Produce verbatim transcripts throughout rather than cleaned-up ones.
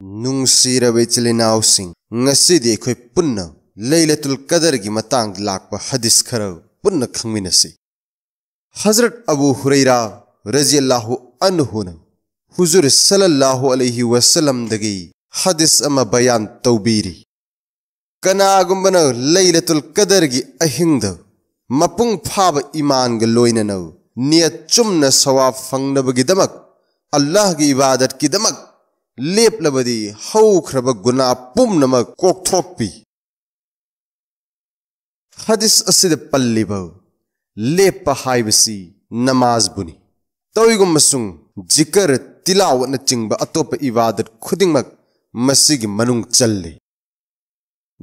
ꯅꯨꯡꯁꯤꯔꯕ ꯏꯆꯤꯜ ꯏꯅꯥꯎꯁꯤꯡ, ꯉꯁꯤꯗꯤ ꯑꯩꯈꯣꯏ ꯄꯨꯟꯅ ꯂꯩꯂꯇꯨꯜ ꯀꯗꯔꯒꯤ ꯃꯇꯥꯡꯗ ꯂꯥꯛꯄ ꯍꯗꯤꯁ ꯈꯔ ꯄꯨꯟꯅ ꯈꯪꯃꯤꯟꯅꯁꯤ꯫ ꯍꯖꯔꯠ ꯑꯕꯨ ꯍꯨꯔꯩꯔꯥ ꯔꯖꯤꯌꯜꯂꯥꯍꯨ ꯑꯟꯍꯨꯅ ꯍꯨꯖꯨꯔ ꯁꯜꯂꯜꯂꯥꯍꯨ ꯑꯂꯩꯍꯤ ꯋꯁꯜꯂꯝꯗꯒꯤ ꯍꯗꯤꯁ ꯑꯃ ꯕꯌꯥꯟ ꯇꯧꯕꯤꯔꯤ꯫ ꯀꯅꯥꯒꯨꯝꯕꯅ ꯂꯩꯂꯇꯨꯜ ꯀꯗꯔꯒꯤ ꯑꯍꯤꯡꯗ ꯃꯄꯨꯡ ꯐꯥꯕ ꯏꯃꯥꯟꯒ ꯂꯣꯏꯅꯅ ꯅꯤꯌꯠ ꯆꯨꯝꯅ ꯁꯋꯥꯕ ꯐꯪꯅꯕꯒꯤꯗꯃꯛ ꯑꯜꯂꯥꯍꯒꯤ ꯏꯕꯥꯗꯠꯀꯤꯗꯃꯛ ꯂꯦꯞꯂꯕꯗꯤ ꯍꯧꯈ꯭ꯔꯕ ꯒꯨꯅꯥ ꯄꯨꯝꯅꯃꯛ ꯀꯣꯛꯊꯣꯛꯄꯤ꯫ ꯍꯗꯤꯁ ꯑꯁꯤꯗ ꯄꯜꯂꯤꯕ ꯂꯦꯞꯄ ꯍꯥꯏꯕꯁꯤ ꯅꯃꯥꯖꯕꯨꯅꯤ꯫ ꯇꯧꯏꯒꯨꯝꯕꯁꯨꯡ ꯖꯤꯀꯔ, ꯇꯤꯂꯥꯋꯠꯅꯆꯤꯡꯕ ꯑꯇꯣꯞꯄ ꯏꯕꯥꯗꯠ ꯈꯨꯗꯤꯡꯃꯛ ꯃꯁꯤꯒꯤ ꯃꯅꯨꯡ ꯆꯜꯂꯤ꯫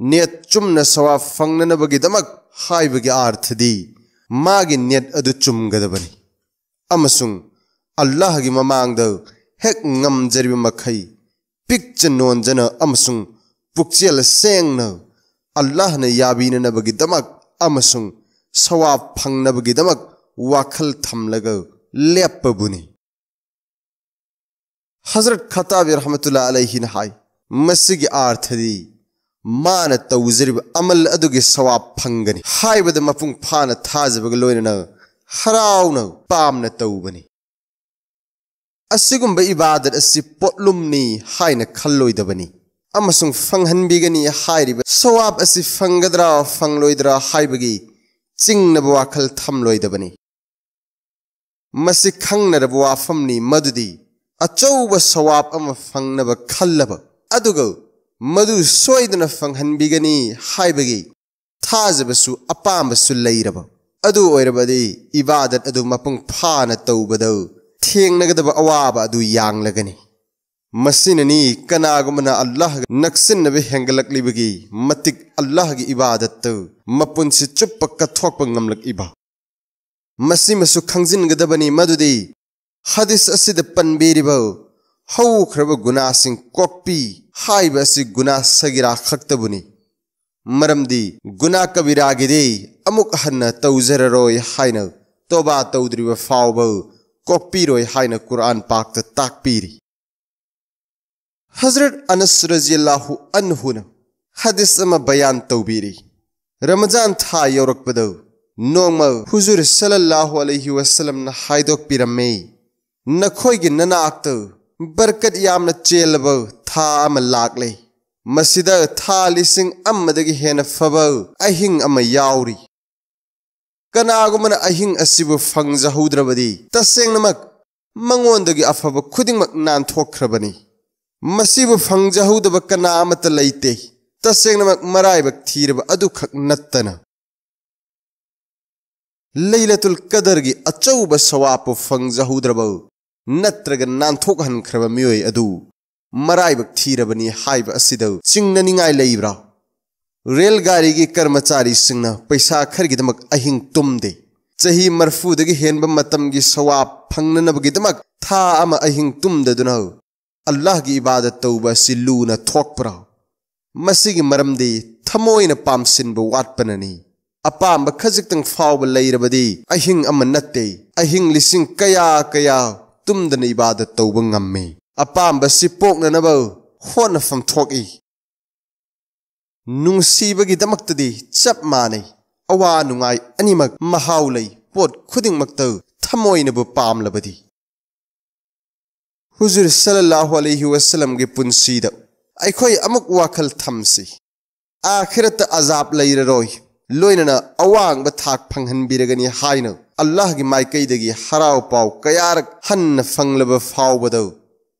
ꯅꯤꯌꯠ ꯆꯨꯝꯅ ꯁꯋꯥꯕ ꯐꯪꯅꯅꯕꯒꯤꯗꯃꯛ ꯍꯥꯏꯕꯒꯤ ꯑꯥꯔꯊꯗꯤ ꯃꯥꯒꯤ ꯅꯤꯌꯠ ꯑꯗꯨ ꯆꯨꯝꯒꯗꯕꯅꯤ꯫ ꯑꯃꯁꯨꯡ ꯑꯜꯂꯥꯍꯒꯤ ꯃꯃꯥꯡꯗ ꯍꯦꯛ ꯉꯝꯖꯔꯤꯕ ꯃꯈꯩ ꯄꯤꯛꯆ ꯅꯣꯟꯖꯅ ꯑꯃꯁꯨꯡ ꯄꯨꯛꯆꯦꯜ ꯁꯦꯡꯅ ꯑꯜꯂꯥꯍꯅ ꯌꯥꯕꯤꯅꯅꯕꯒꯤꯗꯃꯛ ꯑꯃꯁꯨꯡ ꯁꯋꯥꯕ ꯐꯪꯅꯕꯒꯤꯗꯃꯛ ꯋꯥꯈꯜ ꯊꯝꯂꯒ ꯂꯦꯞꯄꯕꯨꯅꯤ꯫ ꯍꯖꯔꯠ ꯈꯠꯇꯥꯕꯤ ꯔꯍꯃꯇꯨꯜꯂꯥ ꯑꯂꯩꯍꯤꯅ ꯍꯥꯏ, ꯃꯁꯤꯒꯤ ꯑꯥꯔꯊꯗꯤ ꯃꯥꯅ ꯇꯧꯖꯔꯤꯕ ꯑꯃꯜ ꯑꯗꯨꯒꯤ ꯁꯋꯥꯕ ꯐꯪꯒꯅꯤ ꯍꯥꯏꯕꯗ ꯃꯄꯨꯡ ꯐꯥꯅ ꯊꯥꯖꯕꯒ ꯂꯣꯏꯅꯅ ꯍꯔꯥꯎꯅ ꯄꯥꯝꯅ ꯇꯧꯕꯅꯤ꯫ ꯑꯁꯤꯒꯨꯝꯕ ꯏꯕꯥꯗꯠ ꯑꯁꯤ ꯄꯣꯠꯂꯨꯝꯅꯤ ꯍꯥꯏꯅ ꯈꯜꯂꯣꯏꯗꯕꯅꯤ, ꯑꯃꯁꯨꯡ ꯐꯪꯍꯟꯕꯤꯒꯅꯤ ꯍꯥꯏꯔꯤꯕ ꯁꯋꯥꯕ ꯑꯁꯤ ꯐꯪꯒꯗ꯭ꯔꯥ ꯐꯪꯂꯣꯏꯗ꯭ꯔꯥ ꯍꯥꯏꯕꯒꯤ ꯆꯤꯡꯅꯕ ꯋꯥꯈꯜ ꯊꯝꯂꯣꯏꯗꯕꯅꯤ꯫ ꯃꯁꯤ ꯈꯪꯅꯔꯕ ꯋꯥꯐꯝꯅꯤ ꯃꯗꯨꯗꯤ ꯑꯆꯧꯕ ꯁꯋꯥꯕ ꯑꯃ ꯐꯪꯅꯕ ꯈꯜꯂꯕ, ꯑꯗꯨꯒ ꯃꯗꯨ ꯁꯣꯏꯗꯅ ꯐꯪꯍꯟꯕꯤꯒꯅꯤ ꯍꯥꯏꯕꯒꯤ ꯊꯥꯖꯕꯁꯨ ꯑꯄꯥꯝꯕꯁꯨ ꯂꯩꯔꯕ, ꯑꯗꯨ ꯑꯣꯏꯔꯕꯗꯤ ꯏꯕꯥꯗꯠ ꯑꯗꯨ ꯃꯄꯨꯡ ꯐꯥꯅ ꯇꯧꯕꯗ ꯊꯦꯡꯅꯒꯗꯕ ꯑꯋꯥꯕ ꯑꯗꯨ ꯌꯥꯡꯂꯒꯅꯤ꯫ ꯃꯁꯤꯅꯅꯤ ꯀꯅꯥꯒꯨꯝꯕꯅ ꯑꯜꯂꯥꯍꯒ ꯅꯛꯁꯤꯟꯅꯕ ꯍꯦꯟꯒꯠꯂꯛꯂꯤꯕꯒꯤ ꯃꯇꯤꯛ ꯑꯜꯂꯥꯍꯒꯤ ꯏꯕꯥꯗꯠꯇ ꯃꯄꯨꯟꯁꯤ ꯆꯨꯞꯄ ꯀꯠꯊꯣꯛꯄ ꯉꯝꯂꯛꯏꯕ꯫ ꯃꯁꯤꯃꯁꯨ ꯈꯪꯖꯤꯟꯒꯗꯕꯅꯤ ꯃꯗꯨꯗꯤ ꯍꯗꯤꯁ ꯑꯁꯤꯗ ꯄꯟꯕꯤꯔꯤꯕ ꯍꯧꯈ꯭ꯔꯕ ꯒꯨꯅꯥꯁꯤꯡ ꯀꯣꯛꯄꯤ ꯍꯥꯏꯕ ꯑꯁꯤ ꯒꯨꯅꯥ ꯁꯒꯤꯔꯥ ꯈꯛꯇꯕꯨꯅꯤ꯫ ꯃꯔꯝꯗꯤ ꯒꯨꯅꯥ ꯀꯕꯤꯔꯥꯒꯤꯗꯤ ꯑꯃꯨꯛ ꯍꯟꯅ ꯇꯧꯖꯔꯔꯣꯏ ꯍꯥꯏꯅ ꯇꯣꯕꯥ ꯇꯧꯗ꯭ꯔꯤꯕ ꯐꯥꯎꯕ ꯀꯣꯛꯄꯤꯔꯣꯏ ꯍꯥꯏꯅ ꯀꯨꯔꯥꯟ ꯄꯥꯛꯇ ꯇꯥꯛꯄꯤꯔꯤ꯫ ꯍꯖꯔꯠ ꯑꯅꯁ ꯔꯖꯤꯌꯜꯂꯥꯍꯨ ꯑꯟꯍꯨꯅ ꯍꯗꯤꯁ ꯑꯃ ꯕꯌꯥꯟ ꯇꯧꯕꯤꯔꯤ꯫ ꯔꯃꯖꯥꯟ ꯊꯥ ꯌꯧꯔꯛꯄꯗ ꯅꯣꯡꯃ ꯍꯨꯖꯨꯔ ꯁꯜꯂꯜꯂꯥꯍꯨ ꯑꯂꯩꯍꯤ ꯋꯁꯜꯂꯝꯅ ꯍꯥꯏꯗꯣꯛꯄꯤꯔꯝꯃꯤ, "ꯅꯈꯣꯏꯒꯤ ꯅꯅꯥꯛꯇ ꯕꯔꯀꯠ ꯌꯥꯝꯅ ꯆꯦꯜꯂꯕ ꯊꯥ ꯑꯃ ꯂꯥꯛꯂꯦ꯫ ꯃꯁꯤꯗ ꯊꯥ ꯂꯤꯁꯤꯡ ꯑꯃꯗꯒꯤ ꯍꯦꯟꯅ ꯐꯕ ꯑꯍꯤꯡ ꯑꯃ ꯌꯥꯎꯔꯤ꯫ ꯀꯅꯥꯒꯨꯝꯕꯅ ꯑꯍꯤꯡ ꯑꯁꯤꯕꯨ ꯐꯪꯖꯍꯧꯗ꯭ꯔꯕꯗꯤ, ꯇꯁꯦꯡꯅꯃꯛ ꯃꯉꯣꯟꯗꯒꯤ ꯑꯐꯕ ꯈꯨꯗꯤꯡꯃꯛ ꯅꯥꯟꯊꯣꯛꯈ꯭ꯔꯕꯅꯤ꯫ ꯃꯁꯤꯕꯨ ꯐꯪꯖꯍꯧꯗꯕ ꯀꯅꯥ ꯑꯃꯠꯇ ꯂꯩꯇꯦ, ꯇꯁꯦꯡꯅꯃꯛ ꯃꯔꯥꯏꯕꯛ ꯊꯤꯔꯕ ꯑꯗꯨꯈꯛ ꯅꯠꯇꯅ"꯫ ꯂꯩꯂꯇꯨꯜ ꯀꯗꯔꯒꯤ ꯑꯆꯧꯕ ꯁꯋꯥꯞꯄꯨ ꯐꯪꯖꯍꯧꯗ꯭ꯔꯕ ꯅꯠꯇ꯭ꯔꯒ ꯅꯥꯟꯊꯣꯛꯍꯟꯈ꯭ꯔꯕ ꯃꯤꯑꯣꯏ ꯑꯗꯨ ꯃꯔꯥꯏꯕꯛ ꯊꯤꯔꯕꯅꯤ ꯍꯥꯏꯕ ꯑꯁꯤꯗ ꯆꯤꯡꯅꯅꯤꯡꯉꯥꯏ ꯂꯩꯕ꯭ꯔꯥ? ꯔꯦꯜ ꯒꯥꯔꯤꯒꯤ ꯀꯔꯃꯆꯥꯔꯤꯁꯤꯡꯅ ꯄꯩꯁꯥ ꯈꯔꯒꯤꯗꯃꯛ ꯑꯍꯤꯡ ꯇꯨꯝꯗꯦ꯫ ꯆꯍꯤ ꯃꯔꯐꯨꯗꯒꯤ ꯍꯦꯟꯕ ꯃꯇꯝꯒꯤ ꯁꯋꯥꯞ ꯐꯪꯅꯅꯕꯒꯤꯗꯃꯛ ꯊꯥ ꯑꯃ ꯑꯍꯤꯡ ꯇꯨꯝꯗꯗꯨꯅ ꯑꯜꯂꯥꯍꯒꯤ ꯏꯕꯥꯗꯠ ꯇꯧꯕ ꯑꯁꯤ ꯂꯨꯅ ꯊꯣꯛꯄ꯭ꯔꯥ? ꯃꯁꯤꯒꯤ ꯃꯔꯝꯗꯤ ꯊꯃꯣꯏꯅ ꯄꯥꯝꯁꯤꯟꯕ ꯋꯥꯠꯄꯅꯅꯤ꯫ ꯑꯄꯥꯝꯕ ꯈꯖꯤꯛꯇꯪ ꯐꯥꯎꯕ ꯂꯩꯔꯕꯗꯤ ꯑꯍꯤꯡ ꯑꯃ ꯅꯠꯇꯦ, ꯑꯍꯤꯡ ꯂꯤꯁꯤꯡ ꯀꯌꯥ ꯀꯌꯥ ꯇꯨꯝꯗꯅ ꯏꯕꯥꯗꯠ ꯇꯧꯕ ꯉꯝꯃꯤ꯫ ꯑꯄꯥꯝꯕꯁꯤ ꯄꯣꯛꯅꯅꯕ ꯍꯣꯠꯅꯐꯝ ꯊꯣꯛꯏ꯫ ꯅꯨꯡꯁꯤꯕꯒꯤꯗꯃꯛꯇꯗꯤ ꯆꯞ ꯃꯥꯟꯅꯩ꯫ ꯑꯋꯥ ꯅꯨꯡꯉꯥꯏ ꯑꯅꯤꯃꯛ ꯃꯍꯥꯎ ꯂꯩ꯫ ꯄꯣꯠ ꯈꯨꯗꯤꯡꯃꯛꯇ ꯊꯃꯣꯏꯅꯕꯨ ꯄꯥꯝꯂꯕꯗꯤ꯫ ꯍꯨꯖꯨꯔ ꯁꯜꯂꯜꯂꯥꯍꯨ ꯑꯂꯩꯍꯤ ꯋꯁꯜꯂꯝꯒꯤ ꯄꯨꯟꯁꯤꯗ ꯑꯩꯈꯣꯏ ꯑꯃꯨꯛ ꯋꯥꯈꯜ ꯊꯝꯁꯤ꯫ ꯑꯥꯈꯤꯔꯠꯇ ꯑꯖꯥꯕ ꯂꯩꯔꯔꯣꯏ, ꯂꯣꯏꯅꯅ ꯑꯋꯥꯡꯕ ꯊꯥꯛ ꯐꯪꯍꯟꯕꯤꯔꯒꯅꯤ ꯍꯥꯏꯅ ꯑꯜꯂꯥꯍꯒꯤ ꯃꯥꯏꯀꯩꯗꯒꯤ ꯍꯔꯥꯎ ꯄꯥꯎ ꯀꯌꯥꯔꯛ ꯍꯟꯅ ꯐꯪꯂꯕ ꯐꯥꯎꯕꯗ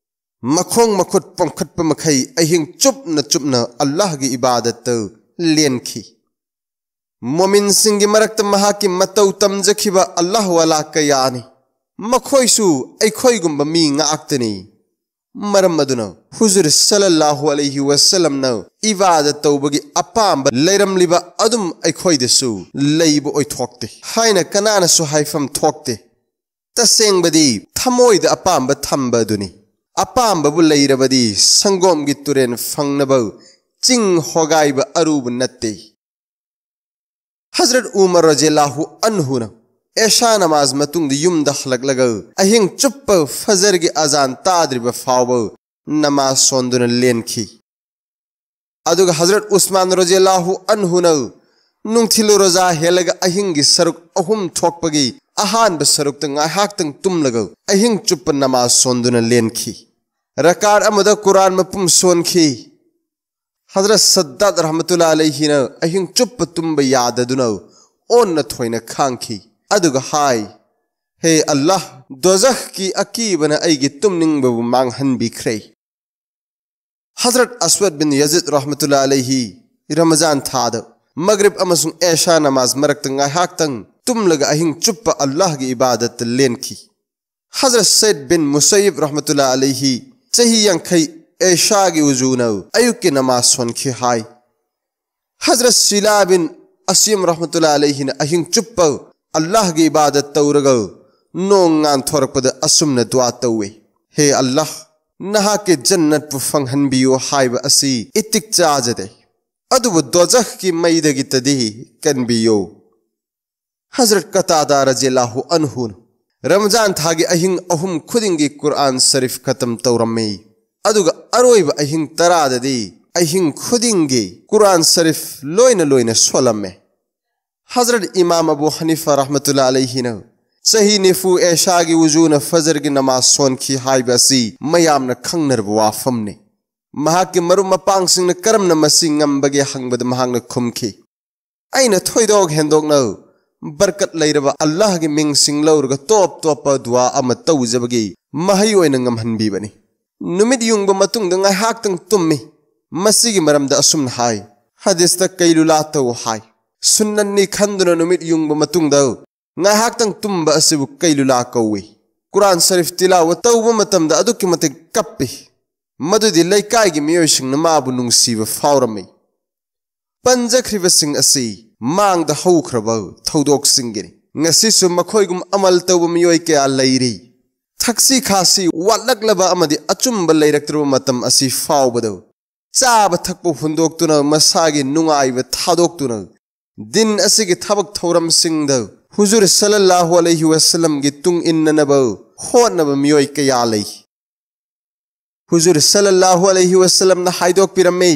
ꯃꯈꯣꯡ ꯃꯈꯨꯠ ꯄꯣꯝꯈꯠꯄ ꯃꯈꯩ ꯑꯍꯤꯡ ꯆꯨꯞꯅ ꯆꯨꯞꯅ ꯑꯜꯂꯥꯍꯒꯤ ꯏꯕꯥꯗꯠꯇ ꯂꯦꯟꯈꯤ꯫ ꯃꯣꯃꯤꯟꯁꯤꯡꯒꯤ ꯃꯔꯛꯇ ꯃꯍꯥꯛꯀꯤ ꯃꯇꯧ ꯇꯝꯖꯈꯤꯕ ꯑꯜꯂꯥꯍ ꯋꯥꯂꯥ ꯀꯌꯥꯅꯤ꯫ ꯃꯈꯣꯏꯁꯨ ꯑꯩꯈꯣꯏꯒꯨꯝꯕ ꯃꯤ ꯉꯥꯛꯇꯅꯤ꯫ ꯃꯔꯝ ꯑꯗꯨꯅ ꯍꯨꯖꯨꯔ ꯁꯜꯂꯜꯂꯥꯍꯨ ꯑꯂꯩꯍꯤ ꯋꯁꯜꯂꯝꯅ ꯏꯕꯥꯗꯠ ꯇꯧꯕꯒꯤ ꯑꯄꯥꯝꯕ ꯂꯩꯔꯝꯂꯤꯕ ꯑꯗꯨꯝ ꯑꯩꯈꯣꯏꯗꯁꯨ ꯂꯩꯕ ꯑꯣꯏꯊꯣꯛꯇꯦ ꯍꯥꯏꯅ ꯀꯅꯥꯅꯁꯨ ꯍꯥꯏꯐꯝ ꯊꯣꯛꯇꯦ꯫ ꯇꯁꯦꯡꯕꯗꯤ ꯊꯃꯣꯏꯗ ꯑꯄꯥꯝꯕ ꯊꯝꯕ ꯑꯗꯨꯅꯤ꯫ ꯑꯄꯥꯝꯕꯕꯨ ꯂꯩꯔꯕꯗꯤ ꯁꯪꯒꯣꯝꯒꯤ ꯇꯨꯔꯦꯟ ꯐꯪꯅꯕ ꯆꯤꯡ ꯍꯣꯒꯥꯏꯕ ꯑꯔꯨꯕ ꯅꯠꯇꯦ꯫ ꯍꯖꯔꯠ ꯎꯃꯔ ꯔꯖꯤꯌꯜꯂꯥꯍꯨ ꯑꯟꯍꯨꯅ ꯑꯦꯁꯥ ꯅꯃꯥꯖ ꯃꯇꯨꯡꯗ ꯌꯨꯝꯗ ꯍꯜꯂꯛꯂꯒ ꯑꯍꯤꯡ ꯆꯨꯞꯄ ꯐꯖꯔꯒꯤ ꯑꯖꯥꯟ ꯇꯥꯗ꯭ꯔꯤꯕ ꯐꯥꯎꯕ ꯅꯃꯥꯖ ꯁꯣꯟꯗꯨꯅ ꯂꯦꯟꯈꯤ꯫ ꯑꯗꯨꯒ ꯍꯖꯔꯠ ꯎꯁꯃꯥꯟ ꯔꯣꯖꯤꯌꯥꯜꯂꯥꯍꯨ ꯑꯟꯍꯨꯅ ꯅꯨꯡꯊꯤꯜ ꯔꯣꯖꯥ ꯍꯦꯜꯂꯒ ꯑꯍꯤꯡꯒꯤ ꯁꯔꯨꯛ ꯑꯍꯨꯝ ꯊꯣꯛꯄꯒꯤ ꯑꯍꯥꯟꯕ ꯁꯔꯨꯛꯇ ꯉꯥꯏꯍꯥꯛꯇꯪ ꯇꯨꯝꯂꯒ ꯑꯍꯤꯡ ꯆꯨꯞꯄ ꯅꯃꯥꯖ ꯁꯣꯟꯗꯨꯅ ꯂꯦꯟꯈꯤ꯫ ꯔꯀꯥꯠ ꯑꯃꯗ ꯀꯨꯔꯥꯟ ꯃꯄꯨꯝ ꯁꯣꯟꯈꯤ꯫ ꯍꯖꯔꯠ ꯁꯗꯥꯗ ꯔꯍꯃꯇꯨꯜꯂꯥ ꯑꯂꯩꯍꯤꯅ ꯑꯍꯤꯡ ꯆꯨꯞꯄ ꯇꯨꯝꯕ ꯌꯥꯗꯗꯨꯅ ꯑꯣꯟꯅ ꯊꯣꯏꯅ ꯈꯥꯡꯈꯤ꯫ ꯑꯗꯨꯒ ꯍꯥꯏ, "ꯍꯦ ꯑꯜꯂꯥꯍ, ꯗꯣꯖꯈꯀꯤ ꯑꯀꯤꯕꯅ ꯑꯩꯒꯤ ꯇꯨꯝꯅꯤꯡꯕꯕꯨ ꯃꯥꯡꯍꯟꯕꯤꯈ꯭ꯔꯦ"꯫ ꯍꯖꯔꯠ ꯑꯁꯋꯗ ꯕꯤꯟ ꯌꯖꯤꯗ ꯔꯍꯃꯇꯨꯜꯂꯥ ꯑꯂꯩꯍꯤ ꯔꯃꯖꯥꯟ ꯊꯥꯗ ꯃꯒ꯭ꯔꯤꯕ ꯑꯃꯁꯨꯡ ꯑꯦꯁꯥ ꯅꯃꯥꯖ ꯃꯔꯛꯇ ꯉꯥꯏꯍꯥꯛꯇꯪ ꯇꯨꯝꯂꯒ ꯑꯍꯤꯡ ꯆꯨꯞꯄ ꯑꯜꯂꯥꯍꯒꯤ ꯏꯕꯥꯗꯠꯇ ꯂꯦꯟꯈꯤ꯫ ꯍꯖꯔꯠ ꯁꯩꯗ ꯕꯤꯟ ꯃꯨꯁꯩꯌꯤꯕ ꯔꯍꯃꯇꯨꯜꯂꯥ ꯑꯂꯩꯍꯤ ꯆꯍꯤ ꯌꯥꯡꯈꯩ ꯑꯦꯁꯥꯒꯤ ꯎꯖꯨꯅ ꯑꯌꯨꯛꯀꯤ ꯅꯃꯥꯖ ꯁꯣꯟꯈꯤ ꯍꯥꯏ꯫ ꯍꯖꯔꯠ ꯁꯤꯂꯥ ꯕꯤꯟ ꯑꯁꯤꯝ ꯔꯍꯃꯇꯨꯜꯂꯥ ꯑꯂꯩꯍꯤꯅ ꯑꯍꯤꯡ ꯆꯨꯞꯄ ꯑꯜꯂꯥꯍꯒꯤ ꯏꯕꯥꯗꯠ ꯇꯧꯔꯒ ꯅꯣꯡ ꯉꯥꯟꯊꯣꯔꯛꯄꯗ ꯑꯁꯨꯝꯅ ꯗꯨꯋꯥ ꯇꯧꯏ, "ꯍꯦ ꯑꯜꯂꯥꯍ, ꯅꯍꯥꯛꯀꯤ ꯖꯟꯅꯠꯄꯨ ꯐꯪꯍꯟꯕꯤꯌꯨ ꯍꯥꯏꯕ ꯑꯁꯤ ꯏꯇꯤꯛ ꯆꯥꯖꯗꯦ, ꯑꯗꯨꯕꯨ ꯗꯣꯖꯈꯀꯤ ꯃꯩꯗꯒꯤꯇꯗꯤ ꯀꯟꯕꯤꯌꯨ"꯫ ꯍꯖꯔꯠ ꯀꯇꯥꯗꯥ ꯔꯖꯤꯌꯥꯜꯂꯥꯍꯨ ꯑꯟꯍꯨꯅ ꯔꯃꯖꯥꯟ ꯊꯥꯒꯤ ꯑꯍꯤꯡ ꯑꯍꯨꯝ ꯈꯨꯗꯤꯡꯒꯤ ꯀꯨꯔꯥꯟ ꯁꯔꯤꯐ ꯈꯇꯝ ꯇꯧꯔꯝꯃꯤ꯫ ꯑꯗꯨꯒ ꯑꯔꯣꯏꯕ ꯑꯍꯤꯡ ꯇꯔꯥꯗꯗꯤ ꯑꯍꯤꯡ ꯈꯨꯗꯤꯡꯒꯤ ꯀꯨꯔꯥꯟ ꯁꯔꯤꯐ ꯂꯣꯏꯅ ꯂꯣꯏꯅ ꯁꯣꯜꯂꯝꯃꯦ꯫ ꯍꯖꯔꯠ ꯏꯃꯥꯝ ꯑꯕꯨ ꯍꯅꯤꯐꯥ ꯔꯍꯃꯇꯨꯜꯂꯥ ꯑꯂꯩꯍꯤꯅ ꯆꯍꯤ ꯅꯤꯐꯨ ꯑꯦꯁꯥꯒꯤ ꯎꯖꯨꯅ ꯐꯖꯔꯒꯤ ꯅꯃꯥꯖ ꯁꯣꯟꯈꯤ ꯍꯥꯏꯕ ꯑꯁꯤ ꯃꯌꯥꯝꯅ ꯈꯪꯅꯔꯕ ꯋꯥꯐꯝꯅꯤ꯫ ꯃꯍꯥꯛꯀꯤ ꯃꯔꯨꯞ ꯃꯄꯥꯡꯁꯤꯡꯅ ꯀꯔꯝꯅ ꯃꯁꯤ ꯉꯝꯕꯒꯦ ꯍꯪꯕꯗ ꯃꯍꯥꯛꯅ ꯈꯨꯝꯈꯤ, "ꯑꯩꯅ ꯊꯣꯏꯗꯣꯛ ꯍꯦꯟꯗꯣꯛꯅ ꯕꯔꯀꯠ ꯂꯩꯔꯕ ꯑꯜꯂꯥꯍꯒꯤ ꯃꯤꯡꯁꯤꯡ ꯂꯧꯔꯒ ꯇꯣꯞ ꯇꯣꯞꯄ ꯗꯨꯋꯥ ꯑꯃ ꯇꯧꯖꯕꯒꯤ ꯃꯍꯩ ꯑꯣꯏꯅ ꯉꯝꯍꯟꯕꯤꯕꯅꯤ꯫ ꯅꯨꯃꯤꯠ ꯌꯨꯡꯕ ꯃꯇꯨꯡꯗ ꯉꯥꯏꯍꯥꯛꯇꯪ ꯇꯨꯝꯃꯤ꯫ ꯃꯁꯤꯒꯤ ꯃꯔꯝꯗ ꯑꯁꯨꯝꯅ ꯍꯥꯏ, ꯍꯗꯤꯁꯇ ꯀꯩꯂꯨꯂꯥ ꯇꯧ ꯍꯥꯏ꯫ ꯁꯨꯟꯅꯠꯅꯤ ꯈꯟꯗꯨꯅ ꯅꯨꯃꯤꯠ ꯌꯨꯡꯕ ꯃꯇꯨꯡꯗ ꯉꯥꯏꯍꯥꯛꯇꯪ ꯇꯨꯝꯕ ꯑꯁꯤꯕꯨ ꯀꯩꯂꯨꯂꯥ ꯀꯧꯏ꯫ ꯀꯨꯔꯥꯟ ꯁꯔꯤꯐ ꯇꯤꯂꯥꯋ ꯇꯧꯕ ꯃꯇꯝꯗ ꯑꯗꯨꯛꯀꯤ ꯃꯇꯤꯛ ꯀꯞꯄꯤ꯫ ꯃꯗꯨꯗꯤ ꯂꯩꯀꯥꯏꯒꯤ ꯃꯤꯑꯣꯏꯁꯤꯡꯅ ꯃꯥꯕꯨ ꯅꯨꯡꯁꯤꯕ ꯐꯥꯎꯔꯝꯃꯤ"꯫ ꯄꯟꯖꯈ꯭ꯔꯤꯕꯁꯤꯡ ꯑꯁꯤ ꯃꯥꯡꯗ ꯍꯧꯈ꯭ꯔꯕ ꯊꯧꯗꯣꯛꯁꯤꯡꯒꯤꯅꯤ꯫ ꯉꯁꯤꯁꯨ ꯃꯈꯣꯏꯒꯨꯝ ꯑꯃꯜ ꯇꯧꯕ ꯃꯤꯑꯣꯏ ꯀꯌꯥ ꯂꯩꯔꯤ꯫ ꯊꯛꯁꯤ ꯈꯥꯁꯤ ꯋꯥꯠꯂꯛꯂꯕ ꯑꯃꯗꯤ ꯑꯆꯨꯝꯕ ꯂꯩꯔꯛꯇ꯭ꯔꯕ ꯃꯇꯝ ꯑꯁꯤ ꯐꯥꯎꯕꯗ ꯆꯥꯕ ꯊꯛꯄ ꯍꯨꯟꯗꯣꯛꯇꯨꯅ ꯃꯁꯥꯒꯤ ꯅꯨꯡꯉꯥꯏꯕ ꯊꯥꯗꯣꯛꯇꯨꯅ ꯗꯤꯟ ꯑꯁꯤꯒꯤ ꯊꯕꯛ ꯊꯧꯔꯝꯁꯤꯡꯗ ꯍꯨꯖꯨꯔ ꯁꯜꯂꯜꯂꯥꯍꯨ ꯑꯂꯩꯍꯤ ꯋꯁꯜꯂꯝꯒꯤ ꯇꯨꯡ ꯏꯟꯅꯅꯕ ꯍꯣꯠꯅꯕ ꯃꯤꯑꯣꯏ ꯀꯌꯥ ꯂꯩ꯫ ꯍꯨꯖꯨꯔ ꯁꯜꯂꯜꯂꯥꯍꯨ ꯑꯂꯩꯍꯤ ꯋꯁꯜꯂꯝꯅ ꯍꯥꯏꯗꯣꯛꯄꯤꯔꯝꯃꯤ,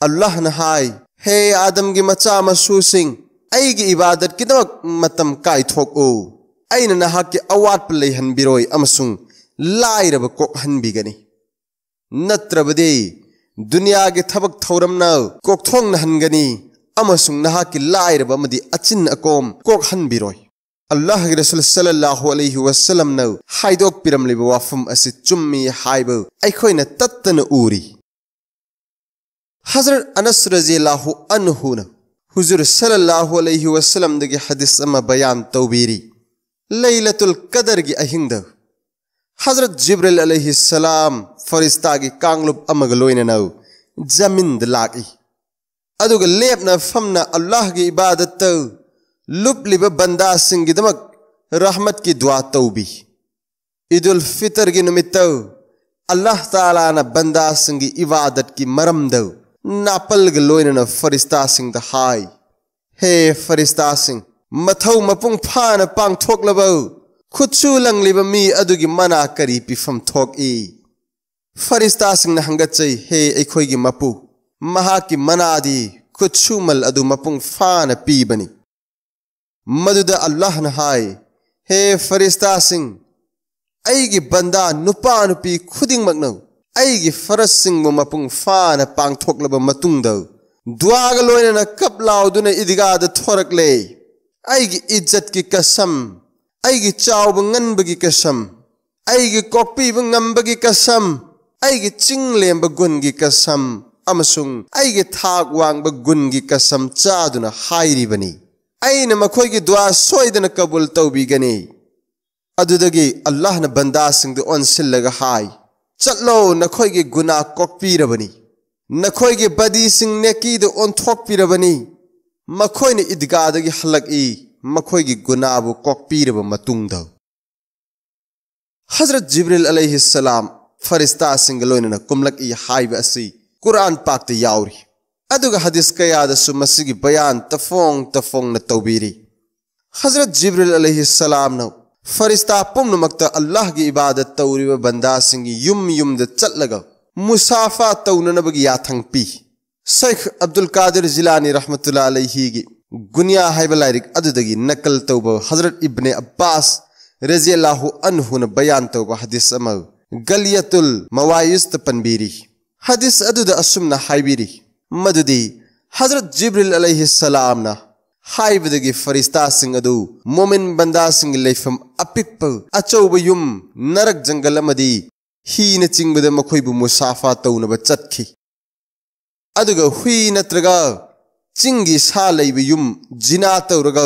ꯑꯜꯂꯥꯍꯅ ꯍꯥꯏ, "ꯍꯦ ꯑꯥꯗꯝꯒꯤ ꯃꯆꯥ ꯃꯁꯨꯁꯤꯡ, ꯑꯩꯒꯤ ꯏꯕꯥꯗꯠꯀꯤꯗꯃꯛ ꯃꯇꯝ ꯀꯥꯏꯊꯣꯛꯎ꯫ ꯑꯩꯅ ꯅꯍꯥꯛꯀꯤ ꯑꯋꯥꯠꯄ ꯂꯩꯍꯟꯕꯤꯔꯣꯏ ꯑꯃꯁꯨꯡ ꯂꯥꯏꯔꯕ ꯀꯣꯛꯍꯟꯕꯤꯒꯅꯤ꯫ ꯅꯠꯇ꯭ꯔꯕꯗꯤ ꯗꯨꯅꯤꯌꯥꯒꯤ ꯊꯕꯛ ꯊꯧꯔꯝꯅ ꯀꯣꯛꯊꯣꯡꯅꯍꯟꯒꯅꯤ ꯑꯃꯁꯨꯡ ꯅꯍꯥꯛꯀꯤ ꯂꯥꯏꯔꯕ ꯑꯃꯗꯤ ꯑꯆꯤꯟ ꯑꯀꯣꯝ ꯀꯣꯛꯍꯟꯕꯤꯔꯣꯏ꯫" ꯑꯜꯂꯥꯍꯒꯤ ꯔꯁꯨꯜ ꯁꯜꯂꯜꯂꯥꯍꯨ ꯑꯂꯩꯍꯤ ꯋꯁꯜꯂꯝꯅ ꯍꯥꯏꯗꯣꯛꯄꯤꯔꯝꯂꯤꯕ ꯋꯥꯐꯝ ꯑꯁꯤ ꯆꯨꯝꯃꯤ ꯍꯥꯏꯕ ꯑꯩꯈꯣꯏꯅ ꯇꯠꯇꯅ ꯎꯔꯤ꯫ ꯍꯖꯔꯠ ꯑꯅꯁ ꯔꯖꯤꯌꯜꯂꯥꯍꯨ ꯑꯟꯍꯨꯅ ꯍꯨꯖꯨꯔ ꯁꯜꯂꯜꯂꯥꯍꯨ ꯑꯂꯩꯍꯤ ꯋꯁꯜꯂꯝꯗꯒꯤ ꯍꯗꯤꯁ ꯑꯃ ꯕꯌꯥꯟ ꯇꯧꯕꯤꯔꯤ꯫ ꯂꯩꯂꯇꯨꯜ ꯀꯗꯔꯒꯤ ꯑꯍꯤꯡꯗ ꯍꯖꯔꯠ ꯖꯤꯕ꯭ꯔꯤꯜ ꯑꯂꯩꯍꯤ ꯁꯂꯥꯝ ꯐꯔꯤꯁꯇꯥꯒꯤ ꯀꯥꯡꯂꯨꯞ ꯑꯃꯒ ꯂꯣꯏꯅꯅ ꯖꯃꯤꯟꯗ ꯂꯥꯛꯏ꯫ ꯑꯗꯨꯒ ꯂꯦꯞꯅ ꯐꯝꯅ ꯑꯜꯂꯥꯍꯒꯤ ꯏꯕꯥꯗꯠꯇ ꯂꯨꯞꯂꯤꯕ ꯕꯟꯗꯥꯁꯤꯡꯒꯤꯗꯃꯛ ꯔꯍꯃꯠꯀꯤ ꯗꯨꯋꯥ ꯇꯧꯕꯤ꯫ ꯏꯗꯨꯜ ꯐꯤꯇꯔꯒꯤ ꯅꯨꯃꯤꯠꯇ ꯑꯜꯂꯥꯍ ꯇꯥꯂꯥꯅ ꯕꯟꯗꯥꯁꯤꯡꯒꯤ ꯏꯕꯥꯗꯠꯀꯤ ꯃꯔꯝꯗ ꯅꯥꯄꯜꯒ ꯂꯣꯏꯅꯅ ꯐꯔꯤꯁꯇꯥꯁꯤꯡꯗ ꯍꯥꯏ, "ꯍꯦ ꯐꯔꯤꯁꯇꯥꯁꯤꯡ, ꯃꯊꯧ ꯃꯄꯨꯡ ꯐꯥꯅ ꯄꯥꯡꯊꯣꯛꯂꯕ ꯈꯨꯠꯁꯨ ꯂꯪꯂꯤꯕ ꯃꯤ ꯑꯗꯨꯒꯤ ꯃꯅꯥ ꯀꯔꯤ ꯄꯤꯐꯝ ꯊꯣꯛꯏ?" ꯐꯔꯤꯁꯇꯥꯁꯤꯡꯅ ꯍꯪꯒꯠꯆꯩ, "ꯍꯦ ꯑꯩꯈꯣꯏꯒꯤ ꯃꯄꯨ, ꯃꯍꯥꯛꯀꯤ ꯃꯅꯥꯗꯤ ꯈꯨꯠꯁꯨꯃꯜ ꯑꯗꯨ ꯃꯄꯨꯡ ꯐꯥꯅ ꯄꯤꯕꯅꯤ꯫" ꯃꯗꯨꯗ ꯑꯜꯂꯥꯍꯅ ꯍꯥꯏ, "ꯍꯦ ꯐꯔꯤꯁꯇꯥꯁꯤꯡ, ꯑꯩꯒꯤ ꯕꯟꯗꯥ ꯅꯨꯄꯥ ꯅꯨꯄꯤ ꯈꯨꯗꯤꯡꯃꯛꯅ ꯑꯩꯒꯤ ꯐꯔꯖꯁꯤꯡꯕꯨ ꯃꯄꯨꯡ ꯐꯥꯅ ꯄꯥꯡꯊꯣꯛꯂꯕ ꯃꯇꯨꯡꯗ ꯗꯨꯋꯥꯒ ꯂꯣꯏꯅꯅ ꯀꯞ ꯂꯥꯎꯗꯨꯅ ꯏꯗꯤꯒꯥꯗ ꯊꯣꯔꯛꯂꯦ꯫ ꯑꯩꯒꯤ ꯏꯖꯠꯀꯤ ꯀꯁꯝ, ꯑꯩꯒꯤ ꯆꯥꯎꯕ ꯉꯟꯕꯒꯤ ꯀꯁꯝ, ꯑꯩꯒꯤ ꯀꯣꯛꯄꯤꯕ ꯉꯝꯕꯒꯤ ꯀꯁꯝ, ꯑꯩꯒꯤ ꯆꯤꯡ ꯂꯦꯝꯕ ꯒꯨꯟꯒꯤ ꯀꯁꯝ ꯑꯃꯁꯨꯡ ꯑꯩꯒꯤ ꯊꯥꯛ ꯋꯥꯡꯕ ꯒꯨꯟꯒꯤ ꯀꯁꯝ ꯆꯥꯗꯨꯅ ꯍꯥꯏꯔꯤꯕꯅꯤ, ꯑꯩꯅ ꯃꯈꯣꯏꯒꯤ ꯗꯨꯋꯥ ꯁꯣꯏꯗꯅ ꯀꯕꯨꯜ ꯇꯧꯕꯤꯒꯅꯤ꯫" ꯑꯗꯨꯗꯒꯤ ꯑꯜꯂꯥꯍꯅ ꯕꯟꯗꯥꯁꯤꯡꯗ ꯑꯣꯟꯁꯤꯜꯂꯒ ꯍꯥꯏ, "ꯆꯠꯂꯣ, ꯅꯈꯣꯏꯒꯤ ꯒꯨꯅꯥ ꯀꯣꯛꯄꯤꯔꯕꯅꯤ, ꯅꯈꯣꯏꯒꯤ ꯕꯗꯤꯁꯤꯡ ꯅꯦꯀꯤꯗ ꯑꯣꯟꯊꯣꯛꯄꯤꯔꯕꯅꯤ꯫" ꯃꯈꯣꯏꯅ ꯏꯗꯤꯒꯥꯗꯒꯤ ꯍꯜꯂꯛꯏ, ꯃꯈꯣꯏꯒꯤ ꯒꯨꯅꯥꯕꯨ ꯀꯣꯛꯄꯤꯔꯕ ꯃꯇꯨꯡꯗ꯫ ꯍꯖꯔꯠ ꯖꯤꯕ꯭ꯔꯤꯜ ꯑꯂꯩꯍꯤ ꯁꯂꯥꯝ ꯐꯔꯤꯁꯇꯥꯁꯤꯡꯒ ꯂꯣꯏꯅꯅ ꯀꯨꯝꯂꯛꯏ ꯍꯥꯏꯕ ꯑꯁꯤ ꯀꯨꯔꯥꯟ ꯄꯥꯛꯇ ꯌꯥꯎꯔꯤ꯫ ꯑꯗꯨꯒ ꯍꯗꯤꯁ ꯀꯌꯥꯗꯁꯨ ꯃꯁꯤꯒꯤ ꯕꯌꯥꯟ ꯇꯐꯣꯡ ꯇꯐꯣꯡꯅ ꯇꯧꯕꯤꯔꯤ꯫ ꯍꯖꯔꯠ ꯖꯤꯕ꯭ꯔꯤꯜ ꯑꯂꯩꯍꯤ ꯁꯂꯥꯝꯅ ꯐꯔꯤꯁꯇꯥ ꯄꯨꯝꯅꯃꯛꯇ ꯑꯜꯂꯥꯍꯒꯤ ꯏꯕꯥꯗꯠ ꯇꯧꯔꯤꯕ ꯕꯟꯗꯥꯁꯤꯡꯒꯤ ꯌꯨꯝ ꯌꯨꯝꯗ ꯆꯠꯂꯒ ꯃꯨꯁꯥꯐꯥ ꯇꯧꯅꯅꯕꯒꯤ ꯌꯥꯊꯪ ꯄꯤ꯫ ꯁꯩꯈ ꯑꯕꯗꯨꯜ ꯀꯥꯗꯤꯔ ꯖꯤꯂꯥꯅꯤ ꯔꯍꯃꯇꯨꯜꯂꯥ ꯑꯂꯩꯍꯤꯒꯤ ꯒꯨꯅꯤꯌꯥ ꯍꯥꯏꯕ ꯂꯥꯏꯔꯤꯛ ꯑꯗꯨꯗꯒꯤ ꯅꯀꯜ ꯇꯧꯕ ꯍꯖꯔꯠ ꯏꯕꯅꯦ ꯑꯕꯥꯁ ꯔꯖꯤꯌꯜꯂꯥꯍꯨ ꯑꯟꯍꯨꯅ ꯕꯌꯥꯟ ꯇꯧꯕ ꯍꯗꯤꯁ ꯑꯃ ꯒꯂꯤꯌꯥꯇꯨꯜ ꯃꯋꯥꯏꯁꯇ ꯄꯟꯕꯤꯔꯤ꯫ ꯍꯗꯤꯁ ꯑꯗꯨꯗ ꯑꯁꯨꯝꯅ ꯍꯥꯏꯕꯤꯔꯤ, ꯃꯗꯨꯗꯤ ꯍꯖꯔꯠ ꯖꯤꯕ꯭ꯔꯤꯜ ꯑꯂꯩꯍꯤ ꯁꯂꯥꯝꯅ ꯍꯥꯏꯕꯗꯒꯤ ꯐꯔꯤꯁꯇꯥꯁꯤꯡ ꯑꯗꯨ ꯃꯣꯃꯤꯟ ꯕꯟꯗꯥꯁꯤꯡꯒꯤ ꯂꯩꯐꯝ ꯑꯄꯤꯛꯄ ꯑꯆꯧꯕ ꯌꯨꯝ, ꯅꯔꯛ ꯖꯪꯒꯜ ꯑꯃꯗꯤ ꯍꯤꯅꯆꯤꯡꯕꯗ ꯃꯈꯣꯏꯕꯨ ꯃꯨꯁꯥꯐꯥ ꯇꯧꯅꯕ ꯆꯠꯈꯤ꯫ ꯑꯗꯨꯒ ꯍꯨꯏ ꯅꯠꯇ꯭ꯔꯒ ꯆꯤꯡꯒꯤ ꯁꯥ ꯂꯩꯕ ꯌꯨꯝ, ꯖꯤꯅꯥ ꯇꯧꯔꯒ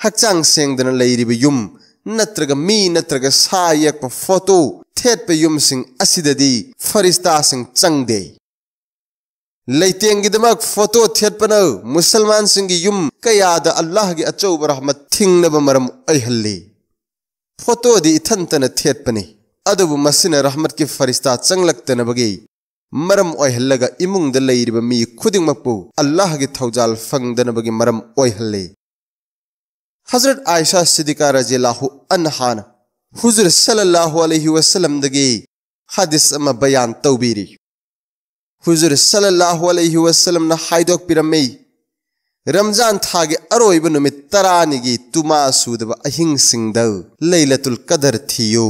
ꯍꯛꯆꯥꯡ ꯁꯦꯡꯗꯅ ꯂꯩꯔꯤꯕ ꯌꯨꯝ, ꯅꯠꯇ꯭ꯔꯒ ꯃꯤ ꯅꯠꯇ꯭ꯔꯒ ꯁꯥ ꯌꯦꯛꯄ ꯐꯣꯇꯣ ꯊꯦꯠꯄ ꯌꯨꯝꯁꯤꯡ ꯑꯁꯤꯗꯗꯤ ꯐꯔꯤꯁꯇꯥꯁꯤꯡ ꯆꯪꯗꯦ꯫ ꯂꯩꯇꯦꯡꯒꯤꯗꯃꯛ ꯐꯣꯇꯣ ꯊꯦꯠꯄꯅ ꯃꯨꯁꯜꯃꯥꯟꯁꯤꯡꯒꯤ ꯌꯨꯝ ꯀꯌꯥꯗ ꯑꯜꯂꯥꯍꯒꯤ ꯑꯆꯧꯕ ꯔꯍꯃꯠ ꯊꯤꯡꯅꯕ ꯃꯔꯝ ꯑꯣꯏꯍꯜꯂꯤ꯫ ꯐꯣꯇꯣꯗꯤ ꯏꯊꯟꯇꯅ ꯊꯦꯠꯄꯅꯤ, ꯑꯗꯨꯕꯨ ꯃꯁꯤꯅ ꯔꯍꯃꯠꯀꯤ ꯐꯔꯤꯁꯇꯥ ꯆꯪꯂꯛꯇꯅꯕꯒꯤ ꯃꯔꯝ ꯑꯣꯏꯍꯜꯂꯒ ꯏꯃꯨꯡꯗ ꯂꯩꯔꯤꯕ ꯃꯤ ꯈꯨꯗꯤꯡꯃꯛꯄꯨ ꯑꯜꯂꯥꯍꯒꯤ ꯊꯧꯖꯥꯜ ꯐꯪꯗꯅꯕꯒꯤ ꯃꯔꯝ ꯑꯣꯏꯍꯜꯂꯤ꯫ ꯍꯖꯔꯠ ꯑꯥꯏꯁꯥ ꯁꯤꯗꯤꯀꯥ ꯔꯖꯤꯌꯜꯂꯥꯍꯨ ꯑꯟꯍꯥꯅ ꯍꯨꯖꯨꯔ ꯁꯜꯂꯜꯂꯥꯍꯨ ꯑꯂꯩꯍꯤ ꯋꯁꯜꯂꯝꯗꯒꯤ ꯍꯗꯤꯁ ꯑꯃ ꯕꯌꯥꯟ ꯇꯧꯕꯤꯔꯤ꯫ ꯍꯨꯖꯨꯔ ꯁꯜꯂꯜꯂꯥꯍꯨ ꯑꯂꯩꯍꯤ ꯋꯁꯜꯂꯝꯅ ꯍꯥꯏꯗꯣꯛꯄꯤꯔꯝꯃꯤ, ꯔꯝꯖꯥꯟ ꯊꯥꯒꯤ ꯑꯔꯣꯏꯕ ꯅꯨꯃꯤꯠ ꯇꯔꯥꯅꯤꯒꯤ ꯇꯨꯃꯥ ꯁꯨꯗꯕ ꯑꯍꯤꯡꯁꯤꯡꯗ ꯂꯩꯂꯇꯨꯜ ꯀꯗꯔ ꯊꯤꯌꯨ꯫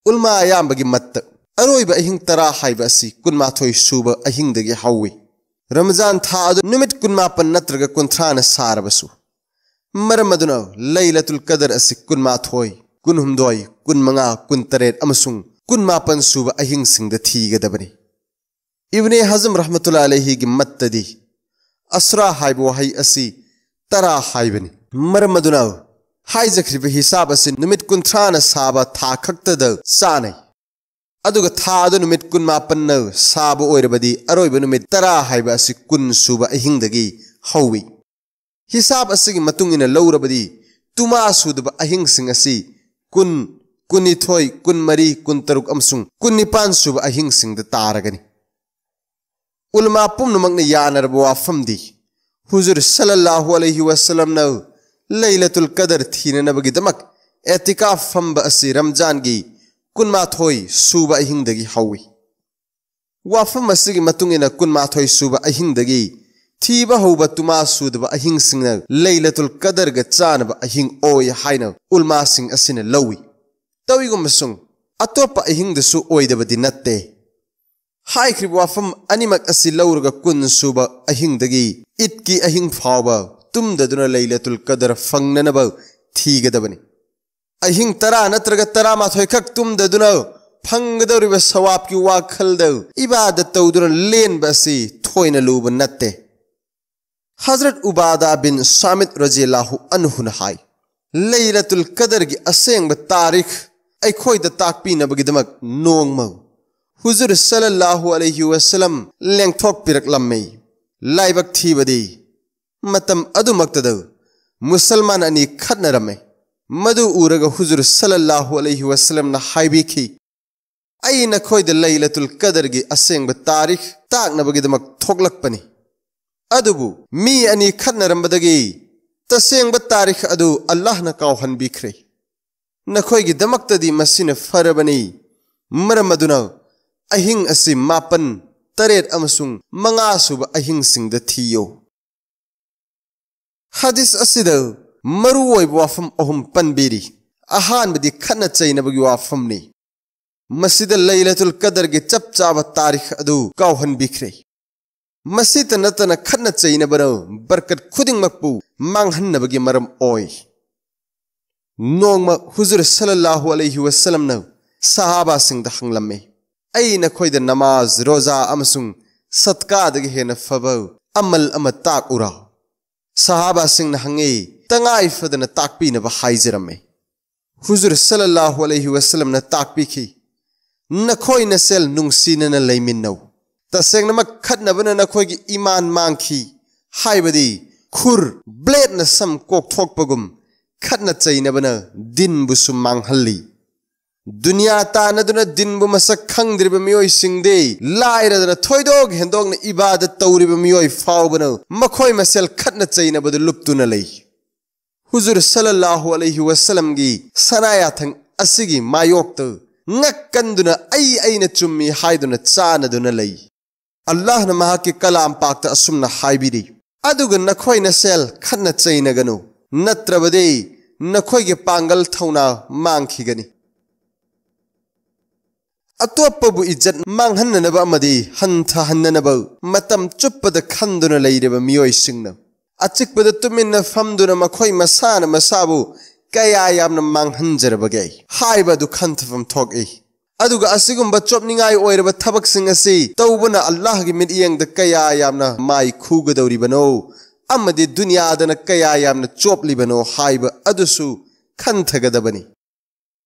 ꯎꯜꯃꯥ ꯑꯌꯥꯝꯕꯒꯤ ꯃꯠꯇ ꯑꯔꯣꯏꯕ ꯑꯍꯤꯡ ꯇꯔꯥ ꯍꯥꯏꯕ ꯑꯁꯤ ꯀꯨꯟꯃꯥꯊꯣꯏ ꯁꯨꯕ ꯑꯍꯤꯡꯗꯒꯤ ꯍꯧꯏ꯫ ꯔꯃꯖꯥꯟ ꯊꯥ ꯑꯗꯨ ꯅꯨꯃꯤꯠ ꯀꯨꯟꯃꯥꯄꯟ ꯅꯠꯇ꯭ꯔꯒ ꯀꯨꯟꯊ꯭ꯔꯥꯅ ꯁꯥꯔꯕꯁꯨ, ꯃꯔꯝ ꯑꯗꯨꯅ ꯂꯩꯂꯇꯨꯜ ꯀꯗꯔ ꯑꯁꯤ ꯀꯨꯟꯃꯥꯊꯣꯏ, ꯀꯨꯟꯍꯨꯝꯗꯣꯏ, ꯀꯨꯟꯃꯉꯥ, ꯀꯨꯟꯇꯔꯦꯠ ꯑꯃꯁꯨꯡ ꯀꯨꯟꯃꯥꯄꯟ ꯁꯨꯕ ꯑꯍꯤꯡꯁꯤꯡꯗ ꯊꯤꯒꯗꯕꯅꯤ꯫ ꯏꯕꯅꯦ ꯍꯖꯝ ꯔꯍꯃꯇꯨꯜꯂꯥ ꯑꯂꯩꯍꯤꯒꯤ ꯃꯠꯇꯗꯤ ꯑꯁ꯭ꯔꯥ ꯍꯥꯏꯕ ꯋꯥꯍꯩ ꯑꯁꯤ ꯇꯔꯥ ꯍꯥꯏꯕꯅꯤ꯫ ꯃꯔꯝ ꯑꯗꯨꯅ ꯍꯥꯏꯖꯈ꯭ꯔꯤꯕ ꯍꯤꯁꯥꯕ ꯑꯁꯤ ꯅꯨꯃꯤꯠ ꯀꯨꯟꯊ꯭ꯔꯥꯅ ꯁꯥꯕ ꯊꯥ ꯈꯛꯇꯗ ꯆꯥꯅꯩ꯫ ꯑꯗꯨꯒ ꯊꯥ ꯑꯗꯨ ꯅꯨꯃꯤꯠ ꯀꯨꯟꯃꯥꯄꯟꯅ ꯁꯥꯕ ꯑꯣꯏꯔꯕꯗꯤ ꯑꯔꯣꯏꯕ ꯅꯨꯃꯤꯠ ꯇꯔꯥ ꯍꯥꯏꯕ ꯑꯁꯤ ꯀꯨꯟ ꯁꯨꯕ ꯑꯍꯤꯡꯗꯒꯤ ꯍꯧꯏ꯫ ꯍꯤꯁꯥꯕ ꯑꯁꯤꯒꯤ ꯃꯇꯨꯡ ꯏꯟꯅ ꯂꯧꯔꯕꯗꯤ ꯇꯨꯃꯥ ꯁꯨꯗꯕ ꯑꯍꯤꯡꯁꯤꯡ ꯑꯁꯤ ꯀꯨꯟ, ꯀꯨꯟꯅꯤꯊꯣꯏ, ꯀꯨꯟꯃꯔꯤ, ꯀꯨꯟꯇꯔꯨꯛ ꯑꯃꯁꯨꯡ ꯀꯨꯟꯅꯤꯄꯥꯟ ꯁꯨꯕ ꯑꯍꯤꯡꯁꯤꯡꯗ ꯇꯥꯔꯒꯅꯤ꯫ ꯎꯂꯃꯥ ꯄꯨꯝꯅꯃꯛꯅ ꯌꯥꯅꯔꯕ ꯋꯥꯐꯝꯗꯤ ꯍꯨꯖꯨꯔ ꯁꯜꯂꯜꯂꯥꯍꯨ ꯑꯂꯩꯍꯤ ꯋꯁꯜꯂꯝꯅ ꯂꯩꯂꯇꯨꯜ ꯀꯗꯔ ꯊꯤꯅꯅꯕꯒꯤꯗꯃꯛ ꯑꯦꯇꯤꯀꯥꯐ ꯐꯝꯕ ꯑꯁꯤ ꯔꯝꯖꯥꯟꯒꯤ ꯀꯨꯟꯃꯥꯊꯣꯏ ꯁꯨꯕ ꯑꯍꯤꯡꯗꯒꯤ ꯍꯧꯏ꯫ ꯋꯥꯐꯝ ꯑꯁꯤꯒꯤ ꯃꯇꯨꯡ ꯏꯟꯅ ꯀꯨꯟꯃꯥꯊꯣꯏ ꯁꯨꯕ ꯑꯍꯤꯡꯗꯒꯤ ꯊꯤꯕ ꯍꯧꯕ ꯇꯨꯃꯥ ꯁꯨꯗꯕ ꯑꯍꯤꯡꯁꯤꯡꯅ ꯂꯩꯂꯇꯨꯜ ꯀꯗꯔꯒ ꯆꯥꯅꯕ ꯑꯍꯤꯡ ꯑꯣꯏ ꯍꯥꯏꯅ ꯎꯜꯃꯥꯁꯤꯡ ꯑꯁꯤꯅ ꯂꯧꯏ꯫ ꯇꯧꯏꯒꯨꯝꯕꯁꯨꯡ ꯑꯇꯣꯞꯄ ꯑꯍꯤꯡꯗꯁꯨ ꯑꯣꯏꯗꯕꯗꯤ ꯅꯠꯇꯦ꯫ ꯍꯥꯏꯈ꯭ꯔꯤꯕ ꯋꯥꯐꯝ ꯑꯅꯤꯃꯛ ꯑꯁꯤ ꯂꯧꯔꯒ ꯀꯨꯟ ꯁꯨꯕ ꯑꯍꯤꯡꯗꯒꯤ ꯏꯗꯀꯤ ꯑꯍꯤꯡ ꯐꯥꯎꯕ ꯇꯨꯝꯗꯗꯨꯅ ꯂꯩꯂꯇꯨꯜ ꯀꯗꯔ ꯐꯪꯅꯅꯕ ꯊꯤꯒꯗꯕꯅꯤ꯫ ꯑꯍꯤꯡ ꯇꯔꯥ ꯅꯠꯇ꯭ꯔꯒ ꯇꯔꯥꯃꯥꯊꯣꯏ ꯈꯛ ꯇꯨꯝꯗꯗꯨꯅ ꯐꯪꯒꯗꯧꯔꯤꯕ ꯁꯋꯥꯕꯀꯤ ꯋꯥꯈꯜꯗ ꯏꯕꯥꯗꯠ ꯇꯧꯗꯨꯅ ꯂꯦꯟꯕ ꯑꯁꯤ ꯊꯣꯏꯅ ꯂꯨꯕ ꯅꯠꯇꯦ꯫ ꯍꯖꯔꯠ ꯎꯕꯥꯗꯥ ꯕꯤꯟ ꯁꯥꯃꯤꯠ ꯔꯖꯤꯌꯜꯂꯥꯍꯨ ꯑꯟꯍꯨꯅ ꯍꯥꯏ, ꯂꯩꯂꯇꯨꯜ ꯀꯗꯔꯒꯤ ꯑꯁꯦꯡꯕ ꯇꯥꯔꯤꯈ ꯑꯩꯈꯣꯏꯗ ꯇꯥꯛꯄꯤꯅꯕꯒꯤꯗꯃꯛ ꯅꯣꯡꯃ ꯍꯨꯖꯨꯔ ꯁꯜꯂꯜꯂꯥꯍꯨ ꯑꯂꯩꯍꯤ ꯋꯁꯜꯂꯝ ꯂꯦꯡꯊꯣꯛꯄꯤꯔꯛꯂꯝꯃꯤ꯫ ꯂꯥꯏꯕꯛ ꯊꯤꯕꯗꯤ ꯃꯇꯝ ꯑꯗꯨꯃꯛꯇꯗ ꯃꯨꯁꯜꯃꯥꯟ ꯑꯅꯤ ꯈꯠꯅꯔꯝꯃꯤ꯫ ꯃꯗꯨ ꯎꯔꯒ ꯍꯨꯖꯨꯔ ꯁꯜꯂꯜꯂꯥꯍꯨ ꯑꯂꯩꯍꯤ ꯋꯁꯜꯂꯝꯅ ꯍꯥꯏꯕꯤꯈꯤ, "ꯑꯩ ꯅꯈꯣꯏꯗ ꯂꯩꯂꯇꯨꯜ ꯀꯗꯔꯒꯤ ꯑꯁꯦꯡꯕ ꯇꯥꯔꯤꯈ ꯇꯥꯛꯅꯕꯒꯤꯗꯃꯛ ꯊꯣꯛꯂꯛꯄꯅꯤ꯫ ꯑꯗꯨꯕꯨ ꯃꯤ ꯑꯅꯤ ꯈꯠꯅꯔꯝꯕꯗꯒꯤ ꯇꯁꯦꯡꯕ ꯇꯥꯔꯤꯈ ꯑꯗꯨ ꯑꯜꯂꯥꯍꯅ ꯀꯥꯎꯍꯟꯕꯤꯈ꯭ꯔꯦ꯫ ꯅꯈꯣꯏꯒꯤꯗꯃꯛꯇꯗꯤ ꯃꯁꯤꯅ ꯐꯔꯕꯅꯤ꯫ ꯃꯔꯝ ꯑꯗꯨꯅ ꯑꯍꯤꯡ ꯑꯁꯤ ꯃꯥꯄꯟ, ꯇꯔꯦꯠ ꯑꯃꯁꯨꯡ ꯃꯉꯥ ꯁꯨꯕ ꯑꯍꯤꯡꯁꯤꯡꯗ ꯊꯤꯌꯨ"꯫ ꯍꯗꯤꯁ ꯑꯁꯤꯗ ꯃꯔꯨꯑꯣꯏꯕ ꯋꯥꯐꯝ ꯑꯍꯨꯝ ꯄꯟꯕꯤꯔꯤ꯫ ꯑꯍꯥꯟꯕꯗꯤ ꯈꯠꯅ ꯆꯩꯅꯕꯒꯤ ꯋꯥꯐꯝꯅꯤ꯫ ꯃꯁꯤꯗ ꯂꯩꯂꯇꯨꯜ ꯀꯗꯔꯒꯤ ꯆꯞ ꯆꯥꯕ ꯇꯥꯔꯤꯈ ꯑꯗꯨ ꯀꯥꯎꯍꯟꯕꯤꯈ꯭ꯔꯦ꯫ ꯃꯁꯤꯇ ꯅꯠꯇꯅ ꯈꯠꯅ ꯆꯩꯅꯕꯅ ꯕꯔꯀꯠ ꯈꯨꯗꯤꯡꯃꯛꯄꯨ ꯃꯥꯡꯍꯟꯅꯕꯒꯤ ꯃꯔꯝ ꯑꯣꯏ꯫ ꯅꯣꯡꯃ ꯍꯨꯖꯨꯔ ꯁꯜꯂꯜꯂꯥꯍꯨ ꯑꯂꯩꯍꯤ ꯋꯁꯜꯂꯝꯅ ꯁꯍꯥꯕꯥꯁꯤꯡꯗ ꯍꯪꯂꯝꯃꯤ, "ꯑꯩ ꯅꯈꯣꯏꯗ ꯅꯃꯥꯖ, ꯔꯣꯖꯥ ꯑꯃꯁꯨꯡ ꯁꯠꯀꯥꯗꯒꯤ ꯍꯦꯟꯅ ꯐꯕ ꯑꯃꯜ ꯑꯃ ꯇꯥꯛꯎꯔꯥ?" ꯁꯍꯥꯕꯥꯁꯤꯡꯅ ꯍꯪꯉꯤ, "ꯇꯉꯥꯏ ꯐꯗꯅ ꯇꯥꯛꯄꯤꯅꯕ ꯍꯥꯏꯖꯔꯝꯃꯤ"꯫ ꯍꯨꯖꯨꯔ ꯁꯜꯂꯜꯂꯥꯍꯨ ꯑꯂꯩꯍꯤ ꯋꯁꯜꯂꯝꯅ ꯇꯥꯛꯄꯤꯈꯤ, "ꯅꯈꯣꯏ ꯅꯁꯦꯜ ꯅꯨꯡꯁꯤꯅꯅ ꯂꯩꯃꯤꯟꯅꯧ꯫ ꯇꯁꯦꯡꯅꯃꯛ ꯈꯠꯅꯕꯅ ꯅꯈꯣꯏꯒꯤ ꯏꯃꯥꯟ ꯃꯥꯡꯈꯤ"꯫ ꯍꯥꯏꯕꯗꯤ ꯈꯨꯔ, ꯕ꯭ꯂꯦꯗꯅ ꯁꯝ ꯀꯣꯛꯊꯣꯛꯄꯒꯨꯝ ꯈꯠꯅ ꯆꯩꯅꯕꯅ ꯗꯤꯟꯕꯨꯁꯨ ꯃꯥꯡꯍꯜꯂꯤ꯫ ꯗꯨꯅꯤꯌꯥ ꯇꯥꯟꯅꯗꯨꯅ ꯗꯤꯟꯕꯨ ꯃꯁꯛ ꯈꯪꯗ꯭ꯔꯤꯕ ꯃꯤꯑꯣꯏꯁꯤꯡꯗꯤ ꯂꯥꯏꯔꯗꯅ ꯊꯣꯏꯗꯣꯛ ꯍꯦꯟꯗꯣꯛꯅ ꯏꯕꯥꯗꯠ ꯇꯧꯔꯤꯕ ꯃꯤꯑꯣꯏ ꯐꯥꯎꯕꯅ ꯃꯈꯣꯏ ꯃꯁꯦꯜ ꯈꯠꯅ ꯆꯩꯅꯕꯗ ꯂꯨꯞꯇꯨꯅ ꯂꯩ꯫ ꯍꯨꯖꯨꯔ ꯁꯜꯂꯜꯂꯥꯍꯨ ꯑꯂꯩꯍꯤ ꯋꯁꯜꯂꯝꯒꯤ ꯁꯅꯥ ꯌꯥꯊꯪ ꯑꯁꯤꯒꯤ ꯃꯥꯌꯣꯛꯇ ꯉꯛ ꯀꯟꯗꯨꯅ ꯑꯩ ꯑꯩꯅ ꯆꯨꯝꯃꯤ ꯍꯥꯏꯗꯨꯅ ꯆꯥꯟꯅꯗꯨꯅ ꯂꯩ꯫ ꯑꯜꯂꯥꯍꯅ ꯃꯍꯥꯛꯀꯤ ꯀꯂꯥꯝ ꯄꯥꯛꯇ ꯑꯁꯨꯝꯅ ꯍꯥꯏꯕꯤꯔꯤ, "ꯑꯗꯨꯒ ꯅꯈꯣꯏ ꯅꯁꯦꯜ ꯈꯠꯅ ꯆꯩꯅꯒꯅꯨ, ꯅꯠꯇ꯭ꯔꯕꯗꯤ ꯅꯈꯣꯏꯒꯤ ꯄꯥꯡꯒꯜ ꯊꯧꯅꯥ ꯃꯥꯡꯈꯤꯒꯅꯤ"꯫ ꯑꯇꯣꯞꯄꯕꯨ ꯏꯖꯠ ꯃꯥꯡꯍꯟꯅꯅꯕ ꯑꯃꯗꯤ ꯍꯟꯊꯍꯟꯅꯅꯕ ꯃꯇꯝ ꯆꯨꯞꯄꯗ ꯈꯟꯗꯨꯅ ꯂꯩꯔꯤꯕ ꯃꯤꯑꯣꯏꯁꯤꯡꯅ ꯑꯆꯤꯛꯄꯗ ꯇꯨꯃꯤꯟꯅ ꯐꯝꯗꯨꯅ ꯃꯈꯣꯏ ꯃꯁꯥꯅ ꯃꯁꯥꯕꯨ ꯀꯌꯥ ꯌꯥꯝꯅ ꯃꯥꯡꯍꯟꯖꯔꯕꯒꯦ ꯍꯥꯏꯕ ꯑꯗꯨ ꯈꯟꯊꯐꯝ ꯊꯣꯛꯏ꯫ ꯑꯗꯨꯒ ꯑꯁꯤꯒꯨꯝꯕ ꯆꯣꯞꯅꯤꯡꯉꯥꯏ ꯑꯣꯏꯔꯕ ꯊꯕꯛꯁꯤꯡ ꯑꯁꯤ ꯇꯧꯕꯅ ꯑꯜꯂꯥꯍꯒꯤ ꯃꯤꯠꯌꯦꯡꯗ ꯀꯌꯥ ꯌꯥꯝꯅ ꯃꯥꯏ ꯈꯨꯒꯗꯧꯔꯤꯕꯅꯣ ꯑꯃꯗꯤ ꯗꯨꯅꯤꯌꯥꯗꯅ ꯀꯌꯥ ꯌꯥꯝꯅ ꯆꯣꯞꯂꯤꯕꯅꯣ ꯍꯥꯏꯕ ꯑꯗꯨꯁꯨ ꯈꯟꯊꯒꯗꯕꯅꯤ꯫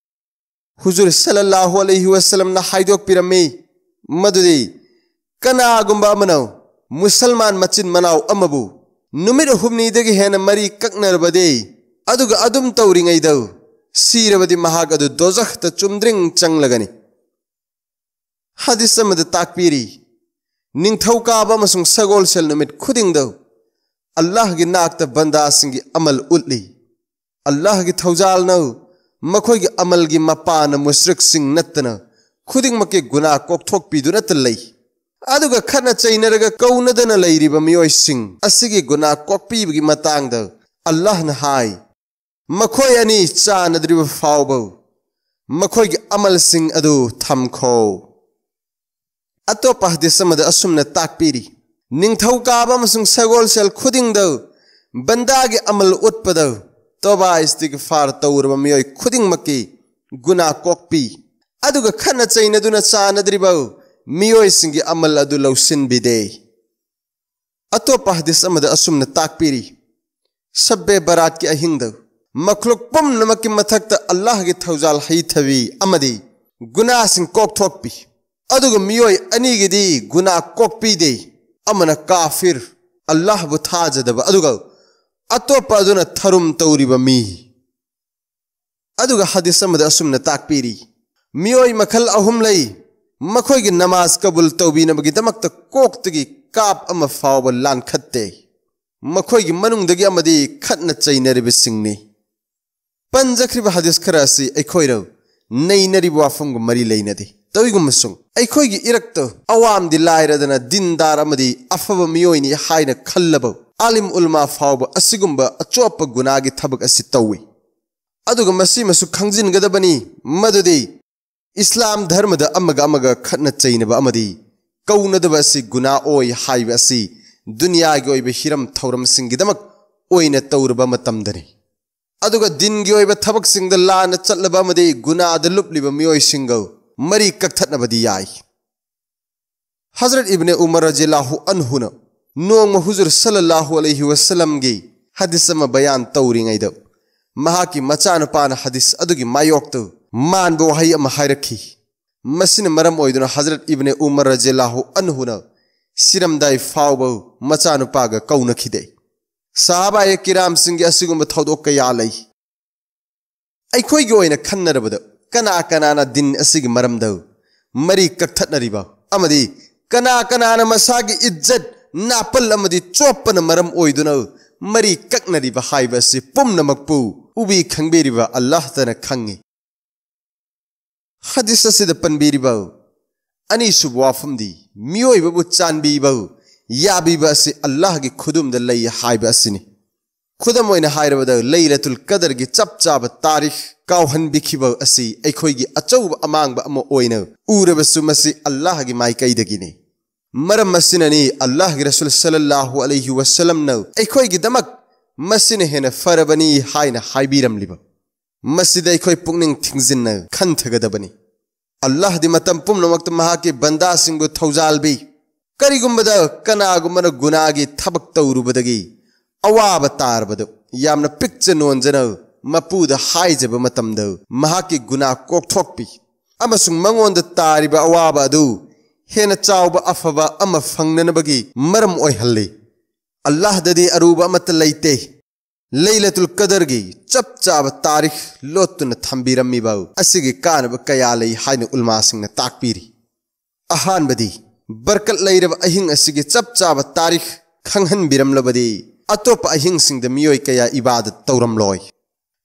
ꯍꯨꯖꯨꯔ ꯁꯜꯂꯜꯂꯥꯍꯨ ꯑꯂꯩꯍꯤ ꯋꯁꯜꯂꯝꯅ ꯍꯥꯏꯗꯣꯛꯄꯤꯔꯝꯃꯤ ꯃꯗꯨꯗꯤ, ꯀꯅꯥꯒꯨꯝꯕ ꯑꯃꯅ ꯃꯨꯁꯜꯃꯥꯟ ꯃꯆꯤꯟ ꯃꯅꯥꯎ ꯑꯃꯕꯨ ꯅꯨꯃꯤꯠ ꯍꯨꯝꯅꯤꯗꯒꯤ ꯍꯦꯟꯅ ꯃꯔꯤ ꯀꯛꯅꯔꯕꯗꯤ, ꯑꯗꯨꯒ ꯑꯗꯨꯝ ꯇꯧꯔꯤꯉꯩꯗ ꯁꯤꯔꯕꯗꯤ ꯃꯍꯥꯛ ꯑꯗꯨ ꯗꯣꯖꯈꯇ ꯆꯨꯝꯗ꯭ꯔꯤꯡ ꯆꯪꯂꯒꯅꯤ꯫ ꯍꯗꯤꯁ ꯑꯃꯗ ꯇꯥꯛꯄꯤꯔꯤ, ꯅꯤꯡꯊꯧꯀꯥꯕ ꯑꯃꯁꯨꯡ ꯁꯒꯣꯜꯁꯦꯜ ꯅꯨꯃꯤꯠ ꯈꯨꯗꯤꯡꯗ ꯑꯜꯂꯥꯍꯒꯤ ꯅꯥꯛꯇ ꯕꯟꯗꯥꯁꯤꯡꯒꯤ ꯑꯃꯜ ꯎꯠꯂꯤ꯫ ꯑꯜꯂꯥꯍꯒꯤ ꯊꯧꯖꯥꯜꯅ ꯃꯈꯣꯏꯒꯤ ꯑꯃꯜꯒꯤ ꯃꯄꯥꯅ ꯃꯨꯁ꯭ꯔꯤꯛꯁꯤꯡ ꯅꯠꯇꯅ ꯈꯨꯗꯤꯡꯃꯛꯀꯤ ꯒꯨꯅꯥ ꯀꯣꯛꯊꯣꯛꯄꯤꯗꯨꯅꯇ ꯂꯩ꯫ ꯑꯗꯨꯒ ꯈꯠꯅ ꯆꯩꯅꯔꯒ ꯀꯧꯅꯗꯅ ꯂꯩꯔꯤꯕ ꯃꯤꯑꯣꯏꯁꯤꯡ ꯑꯁꯤꯒꯤ ꯒꯨꯅꯥ ꯀꯣꯛꯄꯤꯕꯒꯤ ꯃꯇꯥꯡꯗ ꯑꯜꯂꯥꯍꯅ ꯍꯥꯏ, "ꯃꯈꯣꯏ ꯑꯅꯤ ꯆꯥꯟꯅꯗ꯭ꯔꯤꯕ ꯐꯥꯎꯕ ꯃꯈꯣꯏꯒꯤ ꯑꯃꯜꯁꯤꯡ ꯑꯗꯨ ꯊꯝꯈꯣ"꯫ ꯑꯇꯣꯞꯄ ꯍꯗꯤꯁ ꯑꯃꯗ ꯑꯁꯨꯝꯅ ꯇꯥꯛꯄꯤꯔꯤ, ꯅꯤꯡꯊꯧꯀꯥꯕ ꯑꯃꯁꯨꯡ ꯁꯒꯣꯜꯁꯦꯜ ꯈꯨꯗꯤꯡꯗ ꯕꯟꯗꯥꯒꯤ ꯑꯃꯜ ꯎꯠꯄꯗ ꯇꯣꯕꯥ ꯏꯁꯇꯤꯒꯐꯥꯔ ꯇꯧꯔꯕ ꯃꯤꯑꯣꯏ ꯈꯨꯗꯤꯡꯃꯛꯀꯤ ꯒꯨꯅꯥ ꯀꯣꯛꯄꯤ, ꯑꯗꯨꯒ ꯈꯠꯅ ꯆꯩꯅꯗꯨꯅ ꯆꯥꯟꯅꯗ꯭ꯔꯤꯕ ꯃꯤꯑꯣꯏꯁꯤꯡꯒꯤ ꯑꯃꯜ ꯑꯗꯨ ꯂꯧꯁꯤꯟꯕꯤꯗꯦ꯫ ꯑꯇꯣꯞꯄ ꯍꯗꯤꯁ ꯑꯃꯗ ꯑꯁꯨꯝꯅ ꯇꯥꯛꯄꯤꯔꯤ, ꯁꯕꯦ ꯕꯔꯥꯠꯀꯤ ꯑꯍꯤꯡꯗ ꯃꯈ꯭ꯂꯨꯛ ꯄꯨꯝꯅꯃꯛꯀꯤ ꯃꯊꯛꯇ ꯑꯜꯂꯥꯍꯒꯤ ꯊꯧꯖꯥꯜ ꯍꯩꯊꯕꯤ ꯑꯃꯗꯤ ꯒꯨꯅꯥꯁꯤꯡ ꯀꯣꯛꯊꯣꯛꯄꯤ, ꯑꯗꯨꯒ ꯃꯤꯑꯣꯏ ꯑꯅꯤꯒꯤꯗꯤ ꯒꯨꯅꯥ ꯀꯣꯛꯄꯤꯗꯦ, ꯑꯃꯅ ꯀꯥꯐꯤꯔ, ꯑꯜꯂꯥꯍꯕꯨ ꯊꯥꯖꯗꯕ, ꯑꯗꯨꯒ ꯑꯇꯣꯞꯄ ꯑꯗꯨꯅ ꯊꯔꯨꯝ ꯇꯧꯔꯤꯕ ꯃꯤ꯫ ꯑꯗꯨꯒ ꯍꯗꯤꯁ ꯑꯃꯗ ꯑꯁꯨꯝꯅ ꯇꯥꯛꯄꯤꯔꯤ, ꯃꯤꯑꯣꯏ ꯃꯈꯜ ꯑꯍꯨꯝ ꯂꯩ, ꯃꯈꯣꯏꯒꯤ ꯅꯃꯥꯖ ꯀꯕꯨꯜ ꯇꯧꯕꯤꯅꯕꯒꯤꯗꯃꯛꯇ ꯀꯣꯛꯇꯒꯤ ꯀꯥꯞ ꯑꯃ ꯐꯥꯎꯕ ꯂꯥꯟꯈꯠꯇꯦ꯫ ꯃꯈꯣꯏꯒꯤ ꯃꯅꯨꯡꯗꯒꯤ ꯑꯃꯗꯤ ꯈꯠꯅ ꯆꯩꯅꯔꯤꯕꯁꯤꯡꯅꯤ꯫ ꯄꯟꯖꯈ꯭ꯔꯤꯕ ꯍꯗꯤꯁ ꯈꯔ ꯑꯁꯤ ꯑꯩꯈꯣꯏꯅ ꯅꯩꯅꯔꯤꯕ ꯋꯥꯐꯝꯒ ꯃꯔꯤ ꯂꯩꯅꯗꯦ꯫ ꯇꯧꯏꯒꯨꯝꯕꯁꯨꯡ ꯑꯩꯈꯣꯏꯒꯤ ꯏꯔꯛꯇ ꯑꯋꯥꯝꯗꯤ ꯂꯥꯏꯔꯗꯅ ꯗꯤꯟꯗꯥꯔ ꯑꯃꯗꯤ ꯑꯐꯕ ꯃꯤꯑꯣꯏꯅꯤ ꯍꯥꯏꯅ ꯈꯜꯂꯕ ꯑꯥꯂꯤꯝ ꯎꯂꯃꯥ ꯐꯥꯎꯕ ꯑꯁꯤꯒꯨꯝꯕ ꯑꯆꯣꯞꯄ ꯒꯨꯅꯥꯒꯤ ꯊꯕꯛ ꯑꯁꯤ ꯇꯧꯏ꯫ ꯑꯗꯨꯒ ꯃꯁꯤꯃꯁꯨ ꯈꯪꯖꯤꯟꯒꯗꯕꯅꯤ ꯃꯗꯨꯗꯤ ꯏꯁꯂꯥꯝ ꯙꯔꯃꯗ ꯑꯃꯒ ꯑꯃꯒ ꯈꯠꯅ ꯆꯩꯅꯕ ꯑꯃꯗꯤ ꯀꯧꯅꯗꯕ ꯑꯁꯤ ꯒꯨꯅꯥ ꯑꯣꯏ ꯍꯥꯏꯕ ꯑꯁꯤ ꯗꯨꯅꯤꯌꯥꯒꯤ ꯑꯣꯏꯕ ꯍꯤꯔꯝ ꯊꯧꯔꯝꯁꯤꯡꯒꯤꯗꯃꯛ ꯑꯣꯏꯅ ꯇꯧꯔꯕ ꯃꯇꯝꯗꯅꯤ꯫ ꯑꯗꯨꯒ ꯗꯤꯟꯒꯤ ꯑꯣꯏꯕ ꯊꯕꯛꯁꯤꯡꯗ ꯂꯥꯟꯅ ꯆꯠꯂꯕ ꯑꯃꯗꯤ ꯒꯨꯅꯥꯗ ꯂꯨꯞꯂꯤꯕ ꯃꯤꯑꯣꯏꯁꯤꯡꯒ ꯃꯔꯤ ꯀꯛꯊꯠꯅꯕꯗꯤ ꯌꯥꯏ꯫ ꯍꯖꯔꯠ ꯏꯕꯅꯦ ꯎꯃꯔ ꯔꯖꯤꯌꯜꯂꯥꯍꯨ ꯑꯟꯍꯨꯅ ꯅꯣꯡꯃ ꯍꯨꯖꯨꯔ ꯁꯜꯂꯜꯂꯥꯍꯨ ꯑꯂꯩꯍꯤ ꯋꯁꯜꯂꯝꯒꯤ ꯍꯗꯤꯁ ꯑꯃ ꯕꯌꯥꯟ ꯇꯧꯔꯤꯉꯩꯗ ꯃꯍꯥꯛꯀꯤ ꯃꯆꯥꯅꯨꯄꯥꯅ ꯍꯗꯤꯁ ꯑꯗꯨꯒꯤ ꯃꯥꯌꯣꯛꯇ ꯃꯥꯟꯕ ꯋꯥꯍꯩ ꯑꯃ ꯍꯥꯏꯔꯛꯈꯤ꯫ ꯃꯁꯤꯅ ꯃꯔꯝ ꯑꯣꯏꯗꯨꯅ ꯍꯖꯔꯠ ꯏꯕꯅꯦ ꯎꯃꯔ ꯔꯖꯤꯌꯜꯂꯥꯍꯨ ꯑꯟꯍꯨꯅ ꯁꯤꯔꯝꯗꯥꯏ ꯐꯥꯎꯕ ꯃꯆꯥꯅꯨꯄꯥꯒ ꯀꯧꯅꯈꯤꯗꯦ꯫ ꯁꯍꯥꯕꯥꯌꯦ ꯀꯤꯔꯥꯝꯁꯤꯡꯒꯤ ꯑꯁꯤꯒꯨꯝꯕ ꯊꯧꯗꯣꯛ ꯀꯌꯥ ꯂꯩ꯫ ꯑꯩꯈꯣꯏꯒꯤ ꯑꯣꯏꯅ ꯈꯟꯅꯔꯕꯗ ꯀꯅꯥ ꯀꯅꯥꯅ ꯗꯤꯟ ꯑꯁꯤꯒꯤ ꯃꯔꯝꯗ ꯃꯔꯤ ꯀꯛꯊꯠꯅꯔꯤꯕ ꯑꯃꯗꯤ ꯀꯅꯥ ꯀꯅꯥꯅ ꯃꯁꯥꯒꯤ ꯏꯖꯠ, ꯅꯥꯄꯜ ꯑꯃꯗꯤ ꯆꯣꯞꯄꯅ ꯃꯔꯝ ꯑꯣꯏꯗꯨꯅ ꯃꯔꯤ ꯀꯛꯅꯔꯤꯕ ꯍꯥꯏꯕ ꯑꯁꯤ ꯄꯨꯝꯅꯃꯛꯄꯨ ꯎꯕꯤ ꯈꯪꯕꯤꯔꯤꯕ ꯑꯜꯂꯥꯍꯇꯅ ꯈꯪꯉꯤ꯫ ꯍꯗꯤꯁ ꯑꯁꯤꯗ ꯄꯟꯕꯤꯔꯤꯕ ꯑꯅꯤꯁꯨꯕ ꯋꯥꯐꯝꯗꯤ ꯃꯤꯑꯣꯏꯕꯕꯨ ꯆꯥꯟꯕꯤꯕ, ꯌꯥꯕꯤꯕ ꯑꯁꯤ ꯑꯜꯂꯥꯍꯒꯤ ꯈꯨꯗꯨꯝꯗ ꯂꯩ ꯍꯥꯏꯕ ꯑꯁꯤꯅꯤ꯫ ꯈꯨꯗꯝ ꯑꯣꯏꯅ ꯍꯥꯏꯔꯕꯗ, ꯂꯩꯂꯇꯨꯜ ꯀꯗꯔꯒꯤ ꯆꯞ ꯆꯥꯕ ꯇꯥꯔꯤꯈ ꯀꯥꯎꯍꯟꯕꯤꯈꯤꯕ ꯑꯁꯤ ꯑꯩꯈꯣꯏꯒꯤ ꯑꯆꯧꯕ ꯑꯃꯥꯡꯕ ꯑꯃ ꯑꯣꯏꯅ ꯎꯔꯕꯁꯨ, ꯃꯁꯤ ꯑꯜꯂꯥꯍꯒꯤ ꯃꯥꯏꯀꯩꯗꯒꯤꯅꯤ꯫ ꯃꯔꯝ ꯑꯁꯤꯅꯅꯤ ꯑꯜꯂꯥꯍꯒꯤ ꯔꯁꯨꯜ ꯁꯜꯂꯜꯂꯥꯍꯨ ꯑꯂꯩꯍꯤ ꯋꯁꯜꯂꯝꯅ ꯑꯩꯈꯣꯏꯒꯤꯗꯃꯛ ꯃꯁꯤꯅ ꯍꯦꯟꯅ ꯐꯔꯕꯅꯤ ꯍꯥꯏꯅ ꯍꯥꯏꯕꯤꯔꯝꯂꯤꯕ꯫ ꯃꯁꯤꯗ ꯑꯩꯈꯣꯏ ꯄꯨꯛꯅꯤꯡ ꯊꯤꯡꯖꯤꯟꯅ ꯈꯟꯊꯒꯗꯕꯅꯤ꯫ ꯑꯜꯂꯥꯍꯗꯤ ꯃꯇꯝ ꯄꯨꯝꯅꯃꯛꯇ ꯃꯍꯥꯛꯀꯤ ꯕꯟꯗꯥꯁꯤꯡꯕꯨ ꯊꯧꯖꯥꯜꯕꯤ꯫ ꯀꯔꯤꯒꯨꯝꯕꯗ ꯀꯅꯥꯒꯨꯝꯕꯅ ꯒꯨꯅꯥꯒꯤ ꯊꯕꯛ ꯇꯧꯔꯨꯕꯗꯒꯤ ꯑꯋꯥꯕ ꯇꯥꯔꯕꯗ, ꯌꯥꯝꯅ ꯄꯤꯛꯆ ꯅꯣꯟꯖꯅ ꯃꯄꯨꯗ ꯍꯥꯏꯖꯕ ꯃꯇꯝꯗ, ꯃꯍꯥꯛꯀꯤ ꯒꯨꯅꯥ ꯀꯣꯛꯊꯣꯛꯄꯤ ꯑꯃꯁꯨꯡ ꯃꯉꯣꯟꯗ ꯇꯥꯔꯤꯕ ꯑꯋꯥꯕ ꯑꯗꯨ ꯍꯦꯟꯅ ꯆꯥꯎꯕ ꯑꯐꯕ ꯑꯃ ꯐꯪꯅꯅꯕꯒꯤ ꯃꯔꯝ ꯑꯣꯏꯍꯜꯂꯤ꯫ ꯑꯜꯂꯥꯍꯗꯗꯤ ꯑꯔꯨꯕ ꯑꯃꯠꯇ ꯂꯩꯇꯦ꯫ ꯂꯩꯂꯇꯨꯜ ꯀꯗꯔꯒꯤ ꯆꯞ ꯆꯥꯕ ꯇꯥꯔꯤꯈ ꯂꯣꯠꯇꯨꯅ ꯊꯝꯕꯤꯔꯝꯃꯤꯕ ꯑꯁꯤꯒꯤ ꯀꯥꯟꯅꯕ ꯀꯌꯥ ꯂꯩ ꯍꯥꯏꯅ ꯎꯂꯃꯥꯁꯤꯡꯅ ꯇꯥꯛꯄꯤꯔꯤ꯫ ꯑꯍꯥꯟꯕꯗꯤ, ꯕꯔꯀꯠ ꯂꯩꯔꯕ ꯑꯍꯤꯡ ꯑꯁꯤꯒꯤ ꯆꯞ ꯆꯥꯕ ꯇꯥꯔꯤꯈ ꯈꯪꯍꯟꯕꯤꯔꯝꯂꯕꯗꯤ, ꯑꯇꯣꯞꯄ ꯑꯍꯤꯡꯁꯤꯡꯗ ꯃꯤꯑꯣꯏ ꯀꯌꯥ ꯏꯕꯥꯗꯠ ꯇꯧꯔꯝꯂꯣꯏ꯫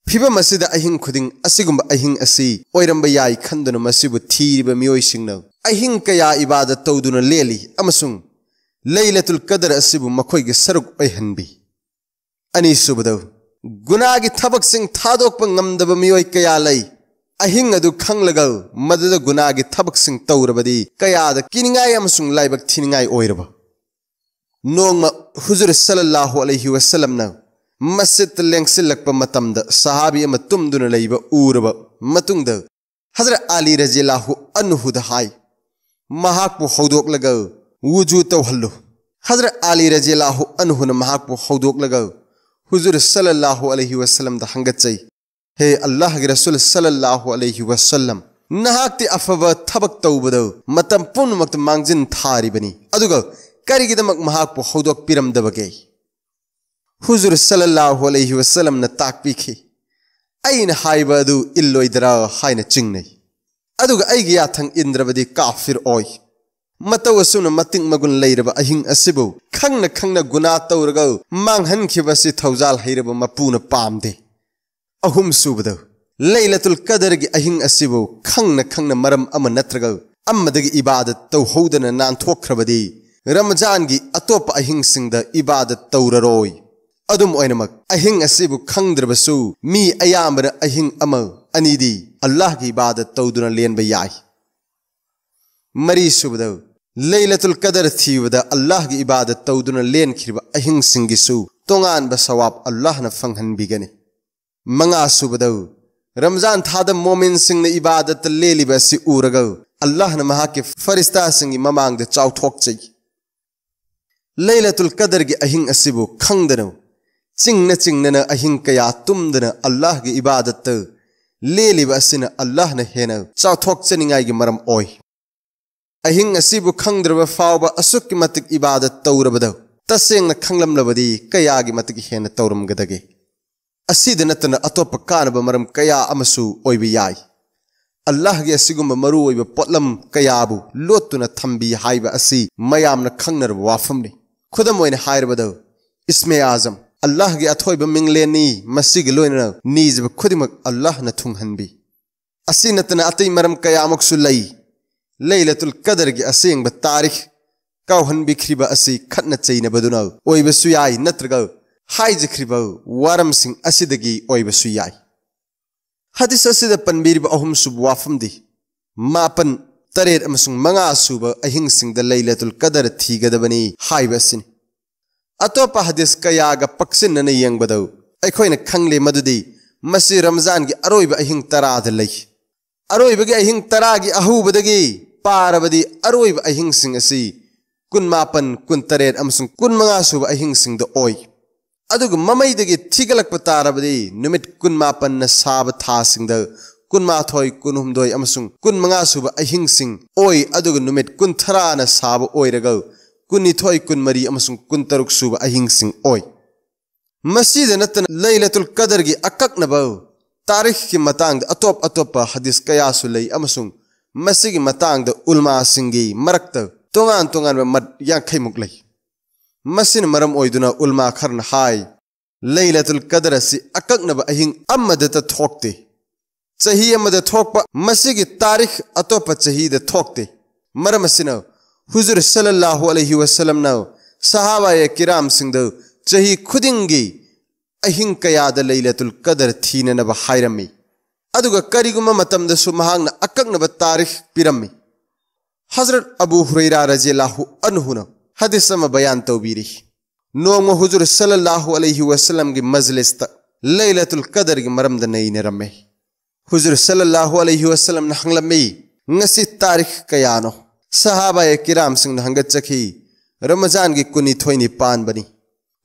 ꯐꯤꯕꯝ ꯑꯁꯤꯗ ꯑꯍꯤꯡ ꯈꯨꯗꯤꯡ ꯑꯁꯤꯒꯨꯝꯕ ꯑꯍꯤꯡ ꯑꯁꯤ ꯑꯣꯏꯔꯝꯕ ꯌꯥꯏ ꯈꯟꯗꯨꯅ ꯃꯁꯤꯕꯨ ꯊꯤꯔꯤꯕ ꯃꯤꯑꯣꯏꯁꯤꯡꯅ ꯑꯍꯤꯡ ꯀꯌꯥ ꯏꯕꯥꯗꯠ ꯇꯧꯗꯨꯅ ꯂꯦꯜꯂꯤ ꯑꯃꯁꯨꯡ ꯂꯩꯂꯇꯨꯜ ꯀꯗꯔ ꯑꯁꯤꯕꯨ ꯃꯈꯣꯏꯒꯤ ꯁꯔꯨꯛ ꯑꯣꯏꯍꯟꯕꯤ꯫ ꯑꯅꯤꯁꯨꯕꯗ, ꯒꯨꯅꯥꯒꯤ ꯊꯕꯛꯁꯤꯡ ꯊꯥꯗꯣꯛꯄ ꯉꯝꯗꯕ ꯃꯤꯑꯣꯏ ꯀꯌꯥ ꯂꯩ꯫ ꯑꯍꯤꯡ ꯑꯗꯨ ꯈꯪꯂꯒ ꯃꯗꯨꯗ ꯒꯨꯅꯥꯒꯤ ꯊꯕꯛꯁꯤꯡ ꯇꯧꯔꯕꯗꯤ ꯀꯌꯥꯗ ꯀꯤꯅꯤꯡꯉꯥꯏ ꯑꯃꯁꯨꯡ ꯂꯥꯏꯕꯛ ꯊꯤꯅꯤꯡꯉꯥꯏ ꯑꯣꯏꯔꯕ꯫ ꯅꯣꯡꯃ ꯍꯨꯖꯨꯔ ꯁꯜꯂꯜꯂꯥꯍꯨ ꯑꯂꯩꯍꯤ ꯋꯁꯜꯂꯝꯅ ꯃꯁꯖꯤꯗꯇ ꯂꯦꯡꯁꯤꯜꯂꯛꯄ ꯃꯇꯝꯗ ꯁꯍꯥꯕꯤ ꯑꯃ ꯇꯨꯝꯗꯨꯅ ꯂꯩꯕ ꯎꯔꯕ ꯃꯇꯨꯡꯗ ꯍꯖꯔꯠ ꯑꯂꯤ ꯔꯖꯤꯌꯜꯂꯥꯍꯨ ꯑꯟꯍꯨꯗ ꯍꯥꯏ, "ꯃꯍꯥꯛꯄꯨ ꯍꯧꯗꯣꯛꯂꯒ ꯋꯨꯖꯨ ꯇꯧꯍꯜꯂꯨ꯫" ꯍꯖꯔꯠ ꯑꯂꯤ ꯔꯖꯤꯌꯜꯂꯥꯍꯨ ꯑꯟꯍꯨꯅ ꯃꯍꯥꯛꯄꯨ ꯍꯧꯗꯣꯛꯂꯒ ꯍꯨꯖꯨꯔ ꯁꯜꯂꯜꯂꯥꯍꯨ ꯑꯂꯩꯍꯤ ꯋꯁꯜꯂꯝꯗ ꯍꯪꯒꯠꯆꯩ, "ꯍꯦ ꯑꯜꯂꯥꯍꯒꯤ ꯔꯁꯨꯜ ꯁꯜꯂꯜꯂꯥꯍꯨ ꯑꯂꯩꯍꯤ ꯋꯁꯜꯂꯝ, ꯅꯍꯥꯛꯇꯤ ꯑꯐꯕ ꯊꯕꯛ ꯇꯧꯕꯗ ꯃꯇꯝ ꯄꯨꯝꯅꯃꯛꯇ ꯃꯥꯡꯖꯤꯟ ꯊꯥꯔꯤꯕꯅꯤ, ꯑꯗꯨꯒ ꯀꯔꯤꯒꯤꯗꯃꯛ ꯃꯍꯥꯛꯄꯨ ꯍꯧꯗꯣꯛꯄꯤꯔꯝꯗꯕꯒꯦ?" ꯍꯨꯖꯨꯔ ꯁꯜꯂꯜꯂꯥꯍꯨ ꯑꯂꯩꯍꯤ ꯋꯁꯜꯂꯝꯅ ꯇꯥꯛꯄꯤꯈꯤ, "ꯑꯩꯅ ꯍꯥꯏꯕ ꯑꯗꯨ ꯏꯜꯂꯣꯏꯗ꯭ꯔꯥ ꯍꯥꯏꯅ ꯆꯤꯡꯅꯩ, ꯑꯗꯨꯒ ꯑꯩꯒꯤ ꯌꯥꯊꯪ ꯏꯟꯗ꯭ꯔꯕꯗꯤ ꯀꯥꯐꯤꯔ ꯑꯣꯏ꯫ ꯃꯇꯧ ꯑꯁꯨꯝꯅ ꯃꯇꯤꯛ ꯃꯒꯨꯟ ꯂꯩꯔꯕ ꯑꯍꯤꯡ ꯑꯁꯤꯕꯨ ꯈꯪꯅ ꯈꯪꯅ ꯒꯨꯅꯥ ꯇꯧꯔꯒ ꯃꯥꯡꯍꯟꯈꯤꯕ ꯑꯁꯤ ꯊꯧꯖꯥꯜ ꯍꯩꯔꯕ ꯃꯄꯨꯅ ꯄꯥꯝꯗꯦ꯫" ꯑꯍꯨꯝꯁꯨꯕꯗ, ꯂꯩꯂꯇꯨꯜ ꯀꯗꯔꯒꯤ ꯑꯍꯤꯡ ꯑꯁꯤꯕꯨ ꯈꯪꯅ ꯈꯪꯅ ꯃꯔꯝ ꯑꯃ ꯅꯠꯇ꯭ꯔꯒ ꯑꯃꯗꯒꯤ ꯏꯕꯥꯗꯠ ꯇꯧꯍꯧꯗꯅ ꯅꯥꯟꯊꯣꯛꯈ꯭ꯔꯕꯗꯤ ꯔꯃꯖꯥꯟꯒꯤ ꯑꯇꯣꯞꯄ ꯑꯍꯤꯡꯁꯤꯡꯗ ꯏꯕꯥꯗꯠ ꯇꯧꯔꯔꯣꯏ꯫ ꯑꯗꯨꯝ ꯑꯣꯏꯅꯃꯛ, ꯑꯍꯤꯡ ꯑꯁꯤꯕꯨ ꯈꯪꯗ꯭ꯔꯕꯁꯨ ꯃꯤ ꯑꯌꯥꯝꯕꯅ ꯑꯍꯤꯡ ꯑꯃ ꯑꯅꯤꯗꯤ ꯑꯜꯂꯥꯍꯒꯤ ꯏꯕꯥꯗꯠ ꯇꯧꯗꯨꯅ ꯂꯦꯟꯕ ꯌꯥꯏ꯫ ꯃꯔꯤꯁꯨꯕꯗ, ꯂꯩꯂꯇꯨꯜ ꯀꯗꯔ ꯊꯤꯕꯗ ꯑꯜꯂꯥꯍꯒꯤ ꯏꯕꯥꯗꯠ ꯇꯧꯗꯨꯅ ꯂꯦꯟꯈꯤꯕ ꯑꯍꯤꯡꯁꯤꯡꯒꯤꯁꯨ ꯇꯣꯉꯥꯟꯕ ꯁꯋꯥꯕ ꯑꯜꯂꯥꯍꯅ ꯐꯪꯍꯟꯕꯤꯒꯅꯤ꯫ ꯃꯉꯥꯁꯨꯕꯗ, ꯔꯝꯖꯥꯟ ꯊꯥꯗ ꯃꯣꯃꯤꯟꯁꯤꯡꯅ ꯏꯕꯥꯗꯠꯇ ꯂꯦꯜꯂꯤꯕ ꯑꯁꯤ ꯎꯔꯒ ꯑꯜꯂꯥꯍꯅ ꯃꯍꯥꯛꯀꯤ ꯐꯔꯤꯁꯇꯥꯁꯤꯡꯒꯤ ꯃꯃꯥꯡꯗ ꯆꯥꯎꯊꯣꯛꯆꯩ꯫ ꯂꯩꯂꯇꯨꯜ ꯀꯗꯔꯒꯤ ꯑꯍꯤꯡ ꯑꯁꯤꯕꯨ ꯈꯪꯗꯅ, ꯆꯤꯡꯅ ꯆꯤꯡꯅꯅ ꯑꯍꯤꯡ ꯀꯌꯥ ꯇꯨꯝꯗꯅ ꯑꯜꯂꯥꯍꯒꯤ ꯏꯕꯥꯗꯠꯇ ꯂꯦꯜꯂꯤꯕ ꯑꯁꯤꯅ ꯑꯜꯂꯥꯍꯅ ꯍꯦꯟꯅ ꯆꯥꯎꯊꯣꯛꯆꯅꯤꯡꯉꯥꯏꯒꯤ ꯃꯔꯝ ꯑꯣꯏ꯫ ꯑꯍꯤꯡ ꯑꯁꯤꯕꯨ ꯈꯪꯗ꯭ꯔꯕ ꯐꯥꯎꯕ ꯑꯁꯨꯛꯀꯤ ꯃꯇꯤꯛ ꯏꯕꯥꯗꯠ ꯇꯧꯔꯕꯗ ꯇꯁꯦꯡꯅ ꯈꯪꯂꯝꯂꯕꯗꯤ ꯀꯌꯥꯒꯤ ꯃꯇꯤꯛ ꯍꯦꯟꯅ ꯇꯧꯔꯝꯒꯗꯒꯦ? ꯑꯁꯤꯗ ꯅꯠꯇꯅ ꯑꯇꯣꯞꯄ ꯀꯥꯟꯅꯕ ꯃꯔꯝ ꯀꯌꯥ ꯑꯃꯁꯨ ꯑꯣꯏꯕ ꯌꯥꯏ꯫ ꯑꯜꯂꯥꯍꯒꯤ ꯑꯁꯤꯒꯨꯝꯕ ꯃꯔꯨꯑꯣꯏꯕ ꯄꯣꯠꯂꯝ ꯀꯌꯥꯕꯨ ꯂꯣꯠꯇꯨꯅ ꯊꯝꯕꯤ ꯍꯥꯏꯕ ꯑꯁꯤ ꯃꯌꯥꯝꯅ ꯈꯪꯅꯔꯕ ꯋꯥꯐꯝꯅꯤ꯫ ꯈꯨꯗꯝ ꯑꯣꯏꯅ ꯍꯥꯏꯔꯕꯗ, ꯏꯁꯃꯦ ꯑꯥꯖꯝ, ꯑꯜꯂꯥꯍꯒꯤ ꯑꯊꯣꯏꯕ ꯃꯤꯡꯂꯦꯟꯅꯤ, ꯃꯁꯤꯒ ꯂꯣꯏꯅꯅ ꯅꯤꯖꯕ ꯈꯨꯗꯤꯡꯃꯛ ꯑꯜꯂꯥꯍꯅ ꯊꯨꯡꯍꯟꯕꯤ꯫ ꯑꯁꯤ ꯅꯠꯇꯅ ꯑꯇꯩ ꯃꯔꯝ ꯀꯌꯥꯃꯨꯛꯁꯨ ꯂꯩ꯫ ꯂꯩꯂꯇꯨꯜ ꯀꯗꯔꯒꯤ ꯑꯁꯦꯡꯕ ꯇꯥꯔꯤꯈ ꯀꯥꯎꯍꯟꯕꯤꯈ꯭ꯔꯤꯕ ꯑꯁꯤ ꯈꯠꯅ ꯆꯩꯅꯕꯗꯨꯅ ꯑꯣꯏꯕꯁꯨ ꯌꯥꯏ, ꯅꯠꯇ꯭ꯔꯒ ꯍꯥꯏꯖꯈ꯭ꯔꯤꯕ ꯋꯥꯔꯝꯁꯤꯡ ꯑꯁꯤꯗꯒꯤ ꯑꯣꯏꯕꯁꯨ ꯌꯥꯏ꯫ ꯍꯗꯤꯁ ꯑꯁꯤꯗ ꯄꯟꯕꯤꯔꯤꯕ ꯑꯍꯨꯝꯁꯨꯕ ꯋꯥꯐꯝꯗꯤ ꯃꯥꯄꯟ, ꯇꯔꯦꯠ ꯑꯃꯁꯨꯡ ꯃꯉꯥ ꯁꯨꯕ ꯑꯍꯤꯡꯁꯤꯡꯗ ꯂꯩꯂꯇꯨꯜ ꯀꯗꯔ ꯊꯤꯒꯗꯕꯅꯤ ꯍꯥꯏꯕ ꯑꯁꯤꯅꯤ꯫ ꯑꯇꯣꯞꯄ ꯍꯗꯤꯁ ꯀꯌꯥꯒ ꯄꯛꯁꯤꯟꯅꯅ ꯌꯦꯡꯕꯗ ꯑꯩꯈꯣꯏꯅ ꯈꯪꯂꯦ ꯃꯗꯨꯗꯤ ꯃꯁꯤ ꯔꯝꯖꯥꯟꯒꯤ ꯑꯔꯣꯏꯕ ꯑꯍꯤꯡ ꯇꯔꯥꯗ ꯂꯩ꯫ ꯑꯔꯣꯏꯕꯒꯤ ꯑꯍꯤꯡ ꯇꯔꯥꯒꯤ ꯑꯍꯧꯕꯗꯒꯤ ꯄꯥꯔꯕꯗꯤ ꯑꯔꯣꯏꯕ ꯑꯍꯤꯡꯁꯤꯡ ꯑꯁꯤ ꯀꯨꯟꯃꯥꯄꯟ, ꯀꯨꯟꯇꯔꯦꯠ ꯑꯃꯁꯨꯡ ꯀꯨꯟꯃꯉꯥ ꯁꯨꯕ ꯑꯍꯤꯡꯁꯤꯡꯗ ꯑꯣꯏ꯫ ꯑꯗꯨꯒ ꯃꯃꯩꯗꯒꯤ ꯊꯤꯒꯠꯂꯛꯄ ꯇꯥꯔꯕꯗꯤ ꯅꯨꯃꯤꯠ ꯀꯨꯟꯃꯥꯄꯟꯅ ꯁꯥꯕ ꯊꯥꯁꯤꯡꯗ ꯀꯨꯟꯃꯥꯊꯣꯏ, ꯀꯨꯟꯍꯨꯝꯗꯣꯏ ꯑꯃꯁꯨꯡ ꯀꯨꯟꯃꯉꯥ ꯁꯨꯕ ꯑꯍꯤꯡꯁꯤꯡ ꯑꯣꯏ, ꯑꯗꯨꯒ ꯅꯨꯃꯤꯠ ꯀꯨꯟꯊꯔꯥꯅ ꯁꯥꯕ ꯑꯣꯏꯔꯒ ꯀꯨꯟꯅꯤꯊꯣꯏ, ꯀꯨꯟꯃꯔꯤ ꯑꯃꯁꯨꯡ ꯀꯨꯟꯇꯔꯨꯛ ꯁꯨꯕ ꯑꯍꯤꯡꯁꯤꯡ ꯑꯣꯏ꯫ ꯃꯁꯤꯗ ꯅꯠꯇꯅ ꯂꯩꯂꯇꯨꯜ ꯀꯗꯔꯒꯤ ꯑꯀꯛꯅꯕ ꯇꯥꯔꯤꯈꯀꯤ ꯃꯇꯥꯡꯗ ꯑꯇꯣꯞ ꯑꯇꯣꯞꯄ ꯍꯗꯤꯁ ꯀꯌꯥꯁꯨ ꯂꯩ ꯑꯃꯁꯨꯡ ꯃꯁꯤꯒꯤ ꯃꯇꯥꯡꯗ ꯎꯜꯃꯥꯁꯤꯡꯒꯤ ꯃꯔꯛꯇ ꯇꯣꯉꯥꯟ ꯇꯣꯉꯥꯟꯕ ꯃꯠ ꯌꯥꯡꯈꯩꯃꯨꯛ ꯂꯩ꯫ ꯃꯁꯤꯅ ꯃꯔꯝ ꯑꯣꯏꯗꯨꯅ ꯎꯜꯃꯥ ꯈꯔꯅ ꯍꯥꯏ, ꯂꯩꯂꯇꯨꯜ ꯀꯗꯔ ꯑꯁꯤ ꯑꯀꯛꯅꯕ ꯑꯍꯤꯡ ꯑꯃꯗꯇ ꯊꯣꯛꯇꯦ꯫ ꯆꯍꯤ ꯑꯃꯗ ꯊꯣꯛꯄ ꯃꯁꯤꯒꯤ ꯇꯥꯔꯤꯈ ꯑꯇꯣꯞꯄ ꯆꯍꯤꯗ ꯊꯣꯛꯇꯦ꯫ ꯃꯔꯝ ꯑꯁꯤꯅ ꯍꯨꯖꯨꯔ ꯁꯜꯂꯜꯂꯥꯍꯨ ꯑꯂꯩꯍꯤ ꯋꯁꯜꯂꯝꯅ ꯁꯍꯥꯕꯥꯌꯦ ꯀꯤꯔꯥꯝꯁꯤꯡꯗ ꯆꯍꯤ ꯈꯨꯗꯤꯡꯒꯤ ꯑꯍꯤꯡ ꯀꯌꯥꯗ ꯂꯩꯂꯇꯨꯜ ꯀꯗꯔ ꯊꯤꯅꯅꯕ ꯍꯥꯏꯔꯝꯃꯤ꯫ ꯑꯗꯨꯒ ꯀꯔꯤꯒꯨꯝꯕ ꯃꯇꯝꯗꯁꯨ ꯃꯍꯥꯛꯅ ꯑꯀꯛꯅꯕ ꯇꯥꯔꯤꯈ ꯄꯤꯔꯝꯃꯤ꯫ ꯍꯖꯔꯠ ꯑꯕꯨ ꯍꯨꯔꯩꯔꯥ ꯔꯖꯤꯌꯜꯂꯥꯍꯨ ꯑꯟꯍꯨꯅ ꯍꯗꯤꯁ ꯑꯃ ꯕꯌꯥꯟ ꯇꯧꯕꯤꯔꯤ꯫ ꯅꯣꯡꯃ ꯍꯨꯖꯨꯔ ꯁꯜꯂꯜꯂꯥꯍꯨ ꯑꯂꯩꯍꯤ ꯋꯁꯜꯂꯝꯒꯤ ꯃꯖꯂꯤꯁꯇ ꯂꯩꯂꯇꯨꯜ ꯀꯗꯔꯒꯤ ꯃꯔꯝꯗ ꯅꯩꯅꯔꯝꯃꯤ꯫ ꯍꯨꯖꯨꯔ ꯁꯜꯂꯜꯂꯥꯍꯨ ꯑꯂꯩꯍꯤ ꯋꯁꯜꯂꯝꯅ ꯍꯪꯂꯝꯃꯤ, "ꯉꯁꯤ ꯇꯥꯔꯤꯈ ꯀꯌꯥꯅꯣ?" ꯁꯍꯥꯕꯥꯌꯦ ꯀꯤꯔꯥꯝꯁꯤꯡꯅ ꯍꯪꯒꯠꯆꯈꯤ, "ꯔꯃꯖꯥꯟꯒꯤ ꯀꯨꯟꯅꯤꯊꯣꯏꯅꯤ ꯄꯥꯟꯕꯅꯤ꯫"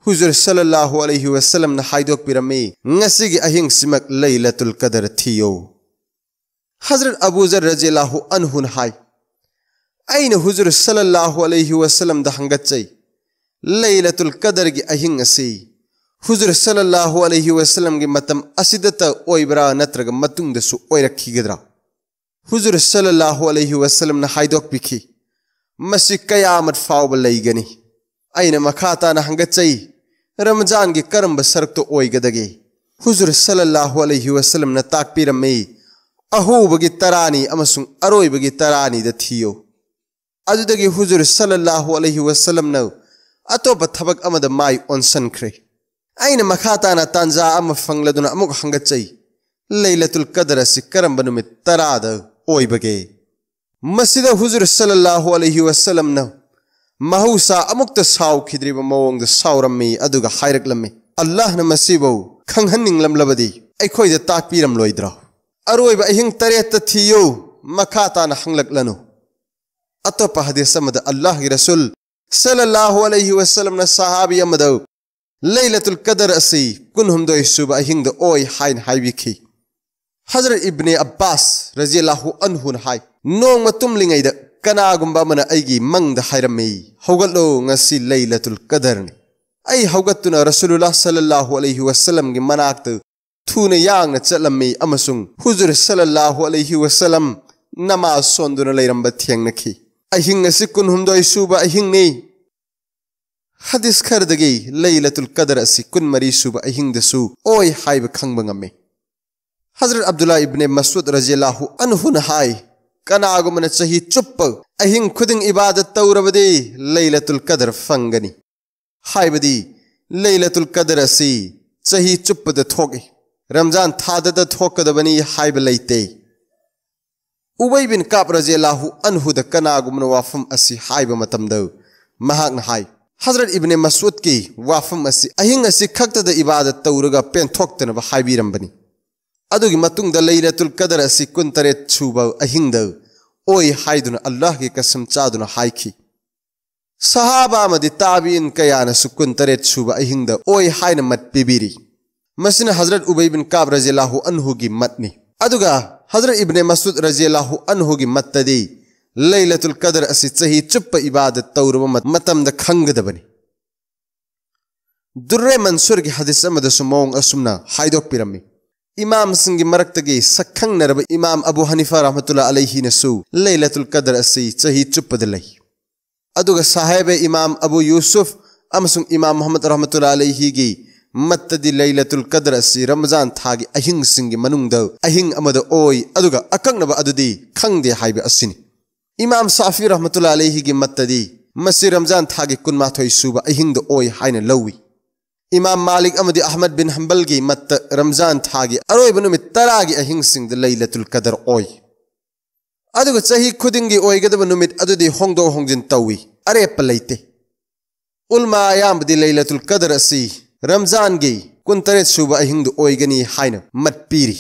ꯍꯨꯖꯨꯔ ꯁꯜꯂꯜꯂꯥꯍꯨ ꯑꯂꯩꯍꯤ ꯋꯁꯜꯂꯝꯅ ꯍꯥꯏꯗꯣꯛꯄꯤꯔꯝꯃꯤ, "ꯉꯁꯤꯒꯤ ꯑꯍꯤꯡꯁꯤꯃꯛ ꯂꯩꯂꯇꯨꯜ ꯀꯗꯔ ꯊꯤꯌꯣ꯫" ꯍꯖꯔꯠ ꯑꯕꯨ ꯖꯔ ꯔꯖꯤꯌꯜꯂꯥꯍꯨ ꯑꯟꯍꯨꯅ ꯍꯥꯏ, "ꯑꯩꯅ ꯍꯨꯖꯨꯔ ꯁꯜꯂꯜꯂꯥꯍꯨ ꯑꯂꯩꯍꯤ ꯋꯁꯜꯂꯝꯗ ꯍꯪꯒꯠꯆꯩ, ꯂꯩꯂꯇꯨꯜ ꯀꯗꯔꯒꯤ ꯑꯍꯤꯡ ꯑꯁꯤ ꯍꯨꯖꯨꯔ ꯁꯜꯂꯜꯂꯥꯍꯨ ꯑꯂꯩꯍꯤ ꯋꯁꯜꯂꯝꯒꯤ ꯃꯇꯝ ꯑꯁꯤꯗꯇ ꯑꯣꯏꯕ꯭ꯔꯥ ꯅꯠꯇ꯭ꯔꯒ ꯃꯇꯨꯡꯗꯁꯨ ꯑꯣꯏꯔꯛꯈꯤꯒꯗ꯭ꯔꯥ?" ꯍꯨꯖꯨꯔ ꯁꯜꯂꯜꯂꯥꯍꯨ ꯑꯂꯩꯍꯤ ꯋꯁꯜꯂꯝꯅ ꯍꯥꯏꯗꯣꯛꯄꯤꯈꯤ, "ꯃꯁꯤ ꯀꯌꯥꯃꯠ ꯐꯥꯎꯕ ꯂꯩꯒꯅꯤ꯫" ꯑꯩꯅ ꯃꯈꯥ ꯇꯥꯅ ꯍꯪꯒꯠꯆꯩ, ꯔꯃꯖꯥꯟꯒꯤ ꯀꯔꯝꯕ ꯁꯔꯨꯛꯇ ꯑꯣꯏꯒꯗꯒꯦ? ꯍꯨꯖꯨꯔ ꯁꯜꯂꯜꯂꯥꯍꯨ ꯑꯂꯩꯍꯤ ꯋꯁꯜꯂꯝꯅ ꯇꯥꯛꯄꯤꯔꯝꯃꯤ, "ꯑꯍꯧꯕꯒꯤ ꯇꯔꯥꯅꯤ ꯑꯃꯁꯨꯡ ꯑꯔꯣꯏꯕꯒꯤ ꯇꯔꯥꯅꯤꯗ ꯊꯤꯌꯨ꯫ ꯑꯗꯨꯗꯒꯤ ꯍꯨꯖꯨꯔ ꯁꯜꯂꯜꯂꯥꯍꯨ ꯑꯂꯩꯍꯤ ꯋꯁꯜꯂꯝꯅ ꯑꯇꯣꯞꯄ ꯊꯕꯛ ꯑꯃꯗ ꯃꯥꯏ ꯑꯣꯟꯁꯟꯈ꯭ꯔꯦ꯫ ꯑꯩꯅ ꯃꯈꯥ ꯇꯥꯅ ꯇꯥꯟꯖꯥ ꯑꯃ ꯐꯪꯂꯗꯨꯅ ꯑꯃꯨꯛ ꯍꯪꯒꯠꯆꯩ, ꯂꯩꯂꯇꯨꯜ ꯀꯗꯔ ꯑꯁꯤ ꯀꯔꯝꯕ ꯅꯨꯃꯤꯠ ꯇꯔꯥꯗ ꯑꯣꯏꯕꯒꯦ?" ꯃꯁꯤꯗ ꯍꯨꯖꯨꯔ ꯁꯜꯂꯜꯂꯥꯍꯨ ꯑꯂꯩꯍꯤ ꯋꯁꯜꯂꯝꯅ ꯃꯍꯧꯁꯥ ꯑꯃꯨꯛꯇ ꯁꯥꯎꯈꯤꯗ꯭ꯔꯤꯕ ꯃꯑꯣꯡꯗ ꯁꯥꯎꯔꯝꯃꯤ, ꯑꯗꯨꯒ ꯍꯥꯏꯔꯛꯂꯝꯃꯤ, "ꯑꯜꯂꯥꯍꯅ ꯃꯁꯤꯕꯨ ꯈꯪꯍꯟꯅꯤꯡꯂꯝꯂꯕꯗꯤ ꯑꯩꯈꯣꯏꯗ ꯇꯥꯛꯄꯤꯔꯝꯂꯣꯏꯗ꯭ꯔꯣ? ꯑꯔꯣꯏꯕ ꯑꯍꯤꯡ ꯇꯔꯦꯠꯇ ꯊꯤꯌꯨ, ꯃꯈꯥ ꯇꯥꯅ ꯍꯪꯂꯛꯂꯅꯨ꯫" ꯑꯇꯣꯞꯄ ꯍꯗꯤꯁ ꯑꯃꯗ ꯑꯜꯂꯥꯍꯒꯤ ꯔꯁꯨꯜ ꯁꯜꯂꯜꯂꯥꯍꯨ ꯑꯂꯩꯍꯤ ꯋꯁꯜꯂꯝꯅ ꯁꯍꯥꯕꯤ ꯑꯃꯗ ꯂꯩꯂꯇꯨꯜ ꯀꯗꯔ ꯑꯁꯤ ꯀꯨꯟꯍꯨꯝꯗꯣꯏ ꯁꯨꯕ ꯑꯍꯤꯡꯗ ꯑꯣꯏ ꯍꯥꯏꯅ ꯍꯥꯏꯕꯤꯈꯤ꯫ ꯍꯖꯔꯠ ꯏꯕꯅꯦ ꯑब्ꯕꯥꯁ ꯔꯖꯤꯌꯜꯂꯥꯍꯨ ꯑꯟꯍꯨꯅ ꯍꯥꯏ, "ꯅꯣꯡꯃ ꯇꯨꯝꯂꯤꯉꯩꯗ ꯀꯅꯥꯒꯨꯝꯕ ꯑꯃꯅ ꯑꯩꯒꯤ ꯃꯪꯗ ꯍꯥꯏꯔꯝꯃꯤ, 'ꯍꯧꯒꯠꯂꯣ, ꯉꯁꯤ ꯂꯩꯂꯇꯨꯜ ꯀꯗꯔꯅꯤ.' ꯑꯩ ꯍꯧꯒꯠꯇꯨꯅ ꯔꯁꯨꯂꯨꯜꯂꯥꯍ ꯁꯜꯂꯜꯂꯥꯍꯨ ꯑꯂꯩꯍꯤ ꯋꯁꯜꯂꯝꯒꯤ ꯃꯅꯥꯛꯇ ꯊꯨꯅ ꯌꯥꯡꯅ ꯆꯠꯂꯝꯃꯤ ꯑꯃꯁꯨꯡ ꯍꯨꯖꯨꯔ ꯁꯜꯂꯜꯂꯥꯍꯨ ꯑꯂꯩꯍꯤ ꯋꯁꯜꯂꯝ ꯅꯃꯥꯖ ꯁꯣꯟꯗꯨꯅ ꯂꯩꯔꯝꯕ ꯊꯦꯡꯅꯈꯤ꯫ ꯑꯍꯤꯡ ꯑꯁꯤ ꯀꯨꯟꯍꯨꯝꯗꯣꯏ ꯁꯨꯕ ꯑꯍꯤꯡꯅꯤ꯫" ꯍꯗꯤꯁ ꯈꯔꯗꯒꯤ ꯂꯩꯂꯇꯨꯜ ꯀꯗꯔ ꯑꯁꯤ ꯀꯨꯟꯃꯔꯤ ꯁꯨꯕ ꯑꯍꯤꯡꯗꯁꯨ ꯑꯣꯏ ꯍꯥꯏꯕ ꯈꯪꯕ ꯉꯝꯃꯤ꯫ ꯍꯖꯔꯠ ꯑꯕꯗꯨꯜꯂꯥ ꯏꯕꯅꯦ ꯃꯁꯎꯗ ꯔꯖꯤꯌꯜꯂꯥꯍꯨ ꯑꯟꯍꯨꯅ ꯍꯥꯏ, "ꯀꯅꯥꯒꯨꯝꯕꯅ ꯆꯍꯤ ꯆꯨꯞꯄ ꯑꯍꯤꯡ ꯈꯨꯗꯤꯡ ꯏꯕꯥꯗꯠ ꯇꯧꯔꯕꯗꯤ ꯂꯩꯂꯇꯨꯜ ꯀꯗꯔ ꯐꯪꯒꯅꯤ꯫" ꯍꯥꯏꯕꯗꯤ ꯂꯩꯂꯇꯨꯜ ꯀꯗꯔ ꯑꯁꯤ ꯆꯍꯤ ꯆꯨꯞꯄꯗ ꯊꯣꯛꯏ, ꯔꯝꯖꯥꯟ ꯊꯥꯗꯇ ꯊꯣꯛꯀꯗꯕꯅꯤ ꯍꯥꯏꯕ ꯂꯩꯇꯦ꯫ ꯎꯕꯩ ꯕꯤꯟ ꯀꯥꯕ ꯔꯖꯤꯌꯜꯂꯥꯍꯨ ꯑꯟꯍꯨꯗ ꯀꯅꯥꯒꯨꯝꯕꯅ ꯋꯥꯐꯝ ꯑꯁꯤ ꯍꯥꯏꯕ ꯃꯇꯝꯗ ꯃꯍꯥꯛꯅ ꯍꯥꯏ, "ꯍꯖꯔꯠ ꯏꯕꯅꯦ ꯃꯁꯎꯗꯀꯤ ꯋꯥꯐꯝ ꯑꯁꯤ ꯑꯍꯤꯡ ꯑꯁꯤ ꯈꯛꯇꯗ ꯏꯕꯥꯗꯠ ꯇꯧꯔꯒ ꯄꯦꯟꯊꯣꯛꯇꯅꯕ ꯍꯥꯏꯕꯤꯔꯝꯕꯅꯤ꯫ ꯑꯗꯨꯒꯤ ꯃꯇꯨꯡꯗ ꯂꯩꯂꯇꯨꯜ ꯀꯗꯔ ꯑꯁꯤ ꯀꯨꯟꯇꯔꯦꯠ ꯁꯨꯕ ꯑꯍꯤꯡꯗ ꯑꯣꯏ ꯍꯥꯏꯗꯨꯅ ꯑꯜꯂꯥꯍꯒꯤ ꯀꯁꯝ ꯆꯥꯗꯨꯅ ꯍꯥꯏꯈꯤ꯫" ꯁꯍꯥꯕꯥ ꯑꯃꯗꯤ ꯇꯥꯕꯤꯏꯟ ꯀꯌꯥꯅꯁꯨ ꯀꯨꯟꯇꯔꯦꯠ ꯁꯨꯕ ꯑꯍꯤꯡꯗ ꯑꯣꯏ ꯍꯥꯏꯅ ꯃꯠ ꯄꯤꯕꯤꯔꯤ꯫ ꯃꯁꯤꯅ ꯍꯖꯔꯠ ꯎꯕꯩ ꯕꯤꯟ ꯀꯥꯕ ꯔꯖꯤꯌꯜꯂꯥꯍꯨ ꯑꯟꯍꯨꯒꯤ ꯃꯠꯅꯤ꯫ ꯑꯗꯨꯒ ꯍꯖꯔꯠ ꯏꯕꯅꯦ ꯃꯁꯎꯗ ꯔꯖꯤꯌꯜꯂꯥꯍꯨ ꯑꯟꯍꯨꯒꯤ ꯃꯠꯇꯗꯤ ꯂꯩꯂꯇꯨꯜ ꯀꯗꯔ ꯑꯁꯤ ꯆꯍꯤ ꯆꯨꯞꯄ ꯏꯕꯥꯗꯠ ꯇꯧꯔꯕ ꯃ-, ꯃꯇꯝꯗ ꯈꯪꯒꯗꯕꯅꯤ꯫ ꯗꯨꯔꯔꯦ ꯃꯟꯁꯨꯔꯒꯤ ꯍꯗꯤꯁ ꯑꯃꯗꯁꯨ ꯃꯑꯣꯡ ꯑꯁꯨꯝꯅ ꯍꯥꯏꯗꯣꯛꯄꯤꯔꯝꯃꯤ, "ꯏꯃꯥꯝꯁꯤꯡꯒꯤ ꯃꯔꯛꯇꯒꯤ ꯁꯛꯈꯪꯅꯔꯕ ꯏꯃꯥꯝ ꯑꯕꯨ ꯍꯅꯤꯐꯥ ꯔꯍꯃꯇꯨꯜꯂꯥ ꯑꯂꯩꯍꯤꯅꯁꯨ ꯂꯩꯂꯇꯨꯜ ꯀꯗꯔ ꯑꯁꯤ ꯆꯍꯤ ꯆꯨꯞꯄꯗ ꯂꯩ꯫ ꯑꯗꯨꯒ ꯁꯥꯍꯦꯕ ꯏꯃꯥꯝ ꯑꯕꯨ ꯌꯨꯁꯨꯐ ꯑꯃꯁꯨꯡ ꯏꯃꯥꯝ ꯃꯨꯍꯝꯃꯗ ꯔꯍꯃꯇꯨꯜꯂꯥ ꯑꯂꯩꯍꯤꯒꯤ ꯃꯠꯇꯗꯤ ꯂꯩꯂꯇꯨꯜ ꯀꯗꯔ ꯑꯁꯤ ꯔꯃꯖꯥꯟ ꯊꯥꯒꯤ ꯑꯍꯤꯡꯁꯤꯡꯒꯤ ꯃꯅꯨꯡꯗ ꯑꯍꯤꯡ ꯑꯃꯗ ꯑꯣꯏ, ꯑꯗꯨꯒ ꯑꯀꯛꯅꯕ ꯑꯗꯨꯗꯤ ꯈꯪꯗꯦ ꯍꯥꯏꯕ ꯑꯁꯤꯅꯤ꯫ ꯏꯃꯥꯝ ꯁꯥꯐꯤ ꯔꯍꯃꯇꯨꯜꯂꯥ ꯑꯂꯩꯍꯤꯒꯤ ꯃꯠꯇꯗꯤ ꯃꯁꯤ ꯔꯝꯖꯥꯟ ꯊꯥꯒꯤ ꯀꯨꯟꯃꯥꯊꯣꯏ ꯁꯨꯕ ꯑꯍꯤꯡꯗ ꯑꯣꯏ ꯍꯥꯏꯅ ꯂꯧꯏ꯫ ꯏꯃꯥꯝ ꯃꯥꯂꯤꯛ ꯑꯃꯗꯤ ꯑꯍꯃꯗ ꯕꯤꯟ ꯍꯝꯕꯜꯒꯤ ꯃꯠꯇ ꯔꯝꯖꯥꯟ ꯊꯥꯒꯤ ꯑꯔꯣꯏꯕ ꯅꯨꯃꯤꯠ ꯇꯔꯥꯒꯤ ꯑꯍꯤꯡꯁꯤꯡꯗ ꯂꯩꯂꯇꯨꯜ ꯀꯗꯔ ꯑꯣꯏ꯫ ꯑꯗꯨꯒ ꯆꯍꯤ ꯈꯨꯗꯤꯡꯒꯤ ꯑꯣꯏꯒꯗꯕ ꯅꯨꯃꯤꯠ ꯑꯗꯨꯗꯤ ꯍꯣꯡꯗꯣꯛ ꯍꯣꯡꯖꯤꯟ ꯇꯧꯏ, ꯑꯔꯦꯞꯄ ꯂꯩꯇꯦ꯫ ꯎꯜꯃꯥ ꯑꯌꯥꯝꯕꯗꯤ ꯂꯩꯂꯇꯨꯜ ꯀꯗꯔ ꯑꯁꯤ ꯔꯝꯖꯥꯟꯒꯤ ꯀꯨꯟꯇꯔꯦꯠ ꯁꯨꯕ ꯑꯍꯤꯡꯗꯨ ꯑꯣꯏꯒꯅꯤ ꯍꯥꯏꯅ ꯃꯠ ꯄꯤꯔꯤ꯫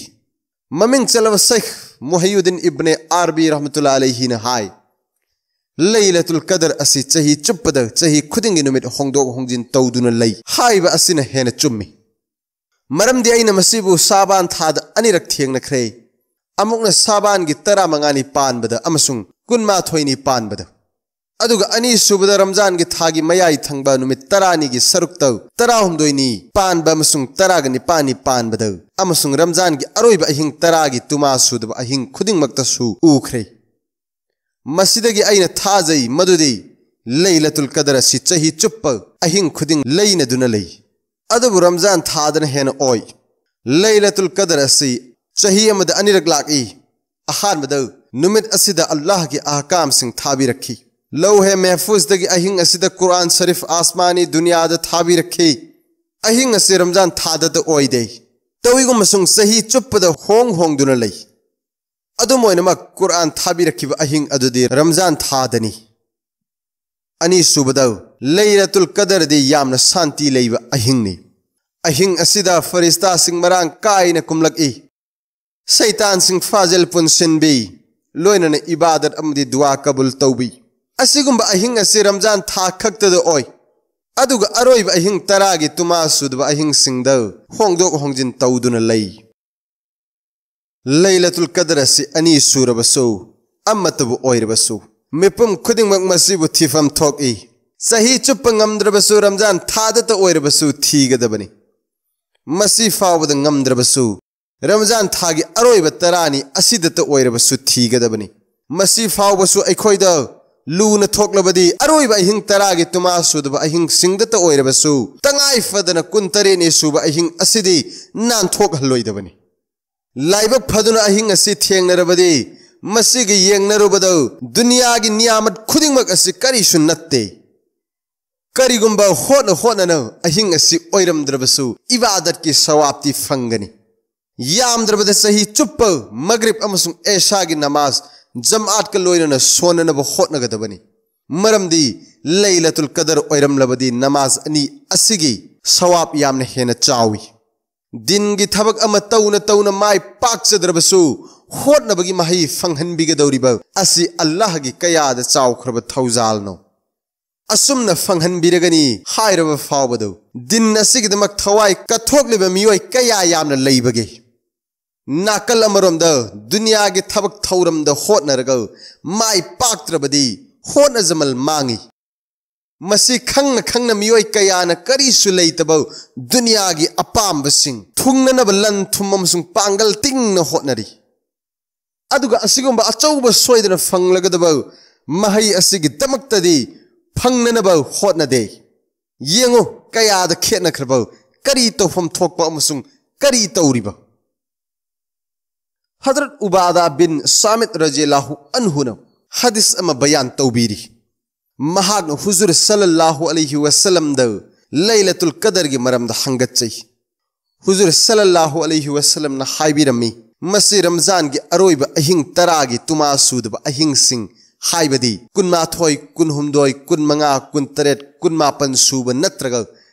ꯃꯃꯤꯡ ꯆꯠꯂꯕ ꯁꯩꯈ ꯃꯨꯍꯩꯌꯨꯗꯤꯟ ꯏꯕꯅꯦ ꯑꯥꯔꯕꯤ ꯔꯍꯃꯇꯨꯜꯂꯥ ꯑꯂꯩꯍꯤꯅ ꯍꯥꯏ, ꯂꯩꯂꯇꯨꯜ ꯀꯗꯔ ꯑꯁꯤ ꯆꯍꯤ ꯆꯨꯞꯄꯗ ꯆꯍꯤ ꯈꯨꯗꯤꯡꯒꯤ ꯅꯨꯃꯤꯠ ꯍꯣꯡꯗꯣꯛ ꯍꯣꯡꯖꯤꯟ ꯇꯧꯗꯨꯅ ꯂꯩ ꯍꯥꯏꯕ ꯑꯁꯤꯅ ꯍꯦꯟꯅ ꯆꯨꯝꯃꯤ꯫ ꯃꯔꯝꯗꯤ ꯑꯩꯅ ꯃꯁꯤꯕꯨ ꯁꯥꯕꯥꯟ ꯊꯥꯗ ꯑꯅꯤꯔꯛ ꯊꯦꯡꯅꯈ꯭ꯔꯦ, ꯑꯃꯨꯛꯅ ꯁꯥꯕꯥꯟꯒꯤ ꯇꯔꯥꯃꯉꯥꯅꯤ ꯄꯥꯟꯕꯗ ꯑꯃꯁꯨꯡ ꯀꯨꯟꯃꯥꯊꯣꯏꯅꯤ ꯄꯥꯟꯕꯗ, ꯑꯗꯨꯒ ꯑꯅꯤꯁꯨꯕꯗ ꯔꯝꯖꯥꯟꯒꯤ ꯊꯥꯒꯤ ꯃꯌꯥꯏ ꯊꯪꯕ ꯅꯨꯃꯤꯠ ꯇꯔꯥꯅꯤꯒꯤ ꯁꯔꯨꯛꯇ ꯇꯔꯥꯍꯨꯝꯗꯣꯏꯅꯤ ꯄꯥꯟꯕ ꯑꯃꯁꯨꯡ ꯇꯔꯥꯒ ꯅꯤꯄꯥꯟꯅꯤ ꯄꯥꯟꯕꯗ, ꯑꯃꯁꯨꯡ ꯔꯝꯖꯥꯟꯒꯤ ꯑꯔꯣꯏꯕ ꯑꯍꯤꯡ ꯇꯔꯥꯒꯤ ꯇꯨꯃꯥ ꯁꯨꯗꯕ ꯑꯍꯤꯡ ꯈꯨꯗꯤꯡꯃꯛꯇꯁꯨ ꯎꯈ꯭ꯔꯦ꯫ ꯃꯁꯤꯗꯒꯤ ꯑꯩꯅ ꯊꯥꯖꯩ ꯃꯗꯨꯗꯤ ꯂꯩꯂꯇꯨꯜ ꯀꯗꯔ ꯑꯁꯤ ꯆꯍꯤ ꯆꯨꯞꯄ ꯑꯍꯤꯡ ꯈꯨꯗꯤꯡ ꯂꯩꯅꯗꯨꯅ ꯂꯩ, ꯑꯗꯨꯕꯨ ꯔꯝꯖꯥꯟ ꯊꯥꯗꯅ ꯍꯦꯟꯅ ꯑꯣꯏ꯫ ꯂꯩꯂꯇꯨꯜ ꯀꯗꯔ ꯑꯁꯤ ꯆꯍꯤ ꯑꯃꯗ ꯑꯅꯤꯔꯛ ꯂꯥꯛꯏ꯫ ꯑꯍꯥꯟꯕꯗ, ꯅꯨꯃꯤꯠ ꯑꯁꯤꯗ ꯑꯜꯂꯥꯍꯒꯤ ꯑꯍꯀꯥꯝꯁꯤꯡ ꯊꯥꯕꯤꯔꯛꯈꯤ꯫ ꯂꯧꯍꯦ ꯃꯦꯍꯐꯨꯖꯗꯒꯤ ꯑꯍꯤꯡ ꯑꯁꯤꯗ ꯀꯨꯔꯥꯟ ꯁꯔꯤꯐ, ꯑꯥꯁꯃꯥꯅꯤ ꯗꯨꯅꯤꯌꯥꯗ ꯊꯥꯕꯤꯔꯛꯈꯤ꯫ ꯑꯍꯤꯡ ꯑꯁꯤ ꯔꯝꯖꯥꯟ ꯊꯥꯗꯇ ꯑꯣꯏꯗꯦ, ꯇꯧꯏꯒꯨꯝꯕꯁꯨꯡ ꯆꯍꯤ ꯆꯨꯞꯄꯗ ꯍꯣꯡ ꯍꯣꯡꯗꯨꯅ ꯂꯩ꯫ ꯑꯗꯨꯝ ꯑꯣꯏꯅꯃꯛ, ꯀꯨꯔꯥꯟ ꯊꯥꯕꯤꯔꯛꯈꯤꯕ ꯑꯍꯤꯡ ꯑꯗꯨꯗꯤ ꯔꯝꯖꯥꯟ ꯊꯥꯗꯅꯤ꯫ ꯑꯅꯤꯁꯨꯕꯗ, ꯂꯩꯂꯇꯨꯜ ꯀꯗꯔꯗꯤ ꯌꯥꯝꯅ ꯁꯥꯟꯇꯤ ꯂꯩꯕ ꯑꯍꯤꯡꯅꯤ꯫ ꯑꯍꯤꯡ ꯑꯁꯤꯗ ꯐꯔꯤꯁꯇꯥꯁꯤꯡ ꯃꯔꯥꯡ ꯀꯥꯏꯅ ꯀꯨꯝꯂꯛꯏ꯫ ꯁꯩꯇꯥꯟꯁꯤꯡ ꯐꯥꯖꯤꯜ ꯄꯨꯟꯁꯤꯟꯕꯤ, ꯂꯣꯏꯅꯅ ꯏꯕꯥꯗꯠ ꯑꯃꯗꯤ ꯗꯨꯋꯥ ꯀꯕꯨꯜ ꯇꯧꯕꯤ꯫ ꯑꯁꯤꯒꯨꯝꯕ ꯑꯍꯤꯡ ꯑꯁꯤ ꯔꯝꯖꯥꯟ ꯊꯥ ꯈꯛꯇꯗ ꯑꯣꯏ, ꯑꯗꯨꯒ ꯑꯔꯣꯏꯕ ꯑꯍꯤꯡ ꯇꯔꯥꯒꯤ ꯇꯨꯃꯥ ꯁꯨꯗꯕ ꯑꯍꯤꯡꯁꯤꯡꯗ ꯍꯣꯡꯗꯣꯛ ꯍꯣꯡꯖꯤꯟ ꯇꯧꯗꯨꯅ ꯂꯩ꯫ ꯂꯩꯂꯇꯨꯜ ꯀꯗꯔ ꯑꯁꯤ ꯑꯅꯤ ꯁꯨꯔꯕꯁꯨ, ꯑꯃꯠꯇꯕꯨ ꯑꯣꯏꯔꯕꯁꯨ, ꯃꯤꯄꯨꯝ ꯈꯨꯗꯤꯡꯃꯛ ꯃꯁꯤꯕꯨ ꯊꯤꯐꯝ ꯊꯣꯛꯏ꯫ ꯆꯍꯤ ꯆꯨꯞꯄ ꯉꯝꯗ꯭ꯔꯕꯁꯨ, ꯔꯝꯖꯥꯟ ꯊꯥꯗꯇ ꯑꯣꯏꯔꯕꯁꯨ ꯊꯤꯒꯗꯕꯅꯤ꯫ ꯃꯁꯤ ꯐꯥꯎꯕꯗ ꯉꯝꯗ꯭ꯔꯕꯁꯨ, ꯔꯝꯖꯥꯟ ꯊꯥꯒꯤ ꯑꯔꯣꯏꯕ ꯇꯔꯥꯅꯤ ꯑꯁꯤꯗꯇ ꯑꯣꯏꯔꯕꯁꯨ ꯊꯤꯒꯗꯕꯅꯤ꯫ ꯃꯁꯤ ꯐꯥꯎꯕꯁꯨ ꯑꯩꯈꯣꯏꯗ ꯂꯨꯅ ꯊꯣꯛꯂꯕꯗꯤ ꯑꯔꯣꯏꯕ ꯑꯍꯤꯡ ꯇꯔꯥꯒꯤ ꯇꯨꯃꯥ ꯁꯨꯗꯕ ꯑꯍꯤꯡꯁꯤꯡꯗꯇ ꯑꯣꯏꯔꯕꯁꯨ, ꯇꯉꯥꯏ ꯐꯗꯅ ꯀꯨꯟꯇꯔꯦꯠꯅꯤ ꯁꯨꯕ ꯑꯍꯤꯡ ꯑꯁꯤꯗꯤ ꯅꯥꯟꯊꯣꯛꯍꯜꯂꯣꯏꯗꯕꯅꯤ꯫ ꯂꯥꯏꯕꯛ ꯐꯗꯨꯅ ꯑꯍꯤꯡ ꯑꯁꯤ ꯊꯦꯡꯅꯔꯕꯗꯤ, ꯃꯁꯤꯒ ꯌꯦꯡꯅꯔꯨꯕꯗ ꯗꯨꯅꯤꯌꯥꯒꯤ ꯅꯤꯌꯥꯃꯠ ꯈꯨꯗꯤꯡꯃꯛ ꯑꯁꯤ ꯀꯔꯤꯁꯨ ꯅꯠꯇꯦ꯫ ꯀꯔꯤꯒꯨꯝꯕ ꯍꯣꯠꯅ ꯍꯣꯠꯅꯅ ꯑꯍꯤꯡ ꯑꯁꯤ ꯑꯣꯏꯔꯝꯗ꯭ꯔꯕꯁꯨ, ꯏꯕꯥꯗꯠꯀꯤ ꯁꯋꯥꯕꯇꯤ ꯐꯪꯒꯅꯤ꯫ ꯌꯥꯝꯗ꯭ꯔꯕꯗ ꯆꯍꯤ ꯆꯨꯞꯄ ꯃꯒ꯭ꯔꯤꯕ ꯑꯃꯁꯨꯡ ꯑꯦꯁꯥꯒꯤ ꯅꯃꯥꯖ ꯖꯃꯥꯠꯀ ꯂꯣꯏꯅꯅ ꯁꯣꯟꯅꯅꯕ ꯍꯣꯠꯅꯒꯗꯕꯅꯤ꯫ ꯃꯔꯝꯗꯤ ꯂꯩꯂꯇꯨꯜ ꯀꯗꯔ ꯑꯣꯏꯔꯝꯂꯕꯗꯤ ꯅꯃꯥꯖ ꯑꯅꯤ ꯑꯁꯤꯒꯤ ꯁꯋꯥꯕ ꯌꯥꯝꯅ ꯍꯦꯟꯅ ꯆꯥꯎꯏ꯫ ꯗꯤꯟꯒꯤ ꯊꯕꯛ ꯑꯃ ꯇꯧꯅ ꯇꯧꯅ ꯃꯥꯏ ꯄꯥꯛꯆꯗ꯭ꯔꯕꯁꯨ, ꯍꯣꯠꯅꯕꯒꯤ ꯃꯍꯩ ꯐꯪꯍꯟꯕꯤꯒꯗꯧꯔꯤꯕ ꯑꯁꯤ ꯑꯜꯂꯥꯍꯒꯤ ꯀꯌꯥꯗ ꯆꯥꯎꯈ꯭ꯔꯕ ꯊꯧꯖꯥꯜꯅꯣ! ꯑꯁꯨꯝꯅ ꯐꯪꯍꯟꯕꯤꯔꯒꯅꯤ ꯍꯥꯏꯔꯕ ꯐꯥꯎꯕꯗꯨ, ꯗꯤꯟ ꯑꯁꯤꯒꯤꯗꯃꯛ ꯊꯋꯥꯏ ꯀꯠꯊꯣꯛꯂꯤꯕ ꯃꯤꯑꯣꯏ ꯀꯌꯥ ꯌꯥꯝꯅ ꯂꯩꯕꯒꯦ? ꯅꯥꯀꯜ ꯑꯃꯔꯣꯝꯗ ꯗꯨꯅꯤꯌꯥꯒꯤ ꯊꯕꯛ ꯊꯧꯔꯝꯗ ꯍꯣꯠꯅꯔꯒ ꯃꯥꯏ ꯄꯥꯛꯇ꯭ꯔꯕꯗꯤ ꯍꯣꯠꯅꯖꯃꯜ ꯃꯥꯡꯏ꯫ ꯃꯁꯤ ꯈꯪꯅ ꯈꯪꯅ ꯃꯤꯑꯣꯏ ꯀꯌꯥꯅ ꯀꯔꯤꯁꯨ ꯂꯩꯇꯕ ꯗꯨꯅꯤꯌꯥꯒꯤ ꯑꯄꯥꯝꯕꯁꯤꯡ ꯊꯨꯡꯅꯅꯕ ꯂꯟ ꯊꯨꯝ ꯑꯃꯁꯨꯡ ꯄꯥꯡꯒꯜ ꯇꯤꯡꯅ ꯍꯣꯠꯅꯔꯤ꯫ ꯑꯗꯨꯒ ꯑꯁꯤꯒꯨꯝꯕ ꯑꯆꯧꯕ ꯁꯣꯏꯗꯅ ꯐꯪꯂꯒꯗꯕ ꯃꯍꯩ ꯑꯁꯤꯒꯤꯗꯃꯛꯇꯗꯤ ꯐꯪꯅꯅꯕ ꯍꯣꯠꯅꯗꯦ꯫ ꯌꯦꯡꯉꯨ, ꯀꯌꯥꯗ ꯈꯦꯠꯅꯈ꯭ꯔꯕ, ꯀꯔꯤ ꯇꯧꯐꯝ ꯊꯣꯛꯄ ꯑꯃꯁꯨꯡ ꯀꯔꯤ ꯇꯧꯔꯤꯕ? ꯍꯗꯔꯠ ꯎꯕꯥꯗꯥ ꯕꯤꯟ ꯁꯥꯃꯤꯠ ꯔꯖꯤꯌꯜꯂꯥꯍꯨ ꯑꯟꯍꯨꯅ ꯍꯗꯤꯁ ꯑꯃ ꯕꯌꯥꯟ ꯇꯧꯕꯤꯔꯤ꯫ ꯃꯍꯥꯛꯅ ꯍꯨꯖꯨꯔ ꯁꯜꯂꯜꯂꯥꯍꯨ ꯑꯂꯩꯍꯤ ꯋꯁꯜꯂꯝꯗ ꯂꯩꯂꯇꯨꯜ ꯀꯗꯔꯒꯤ ꯃꯔꯝꯗ ꯍꯪꯒꯠꯆꯩ꯫ ꯍꯨꯖꯨꯔ ꯁꯜꯂꯜꯂꯥꯍꯨ ꯑꯂꯩꯍꯤ ꯋꯁꯜꯂꯝꯅ ꯍꯥꯏꯕꯤꯔꯝꯃꯤ, ꯃꯁꯤ ꯔꯝꯖꯥꯟꯒꯤ ꯑꯔꯣꯏꯕ ꯑꯍꯤꯡ ꯇꯔꯥꯒꯤ ꯇꯨꯃꯥ ꯁꯨꯗꯕ ꯑꯍꯤꯡꯁꯤꯡ, ꯍꯥꯏꯕꯗꯤ ꯀꯨꯟꯃꯥꯊꯣꯏ, ꯀꯨꯟꯍꯨꯝꯗꯣꯏ, ꯀꯨꯟꯃꯉꯥ, ꯀꯨꯟꯇꯔꯦꯠ, ꯀꯨꯟꯃꯥꯄꯟ ꯁꯨꯕ ꯅꯠꯇ꯭ꯔꯒ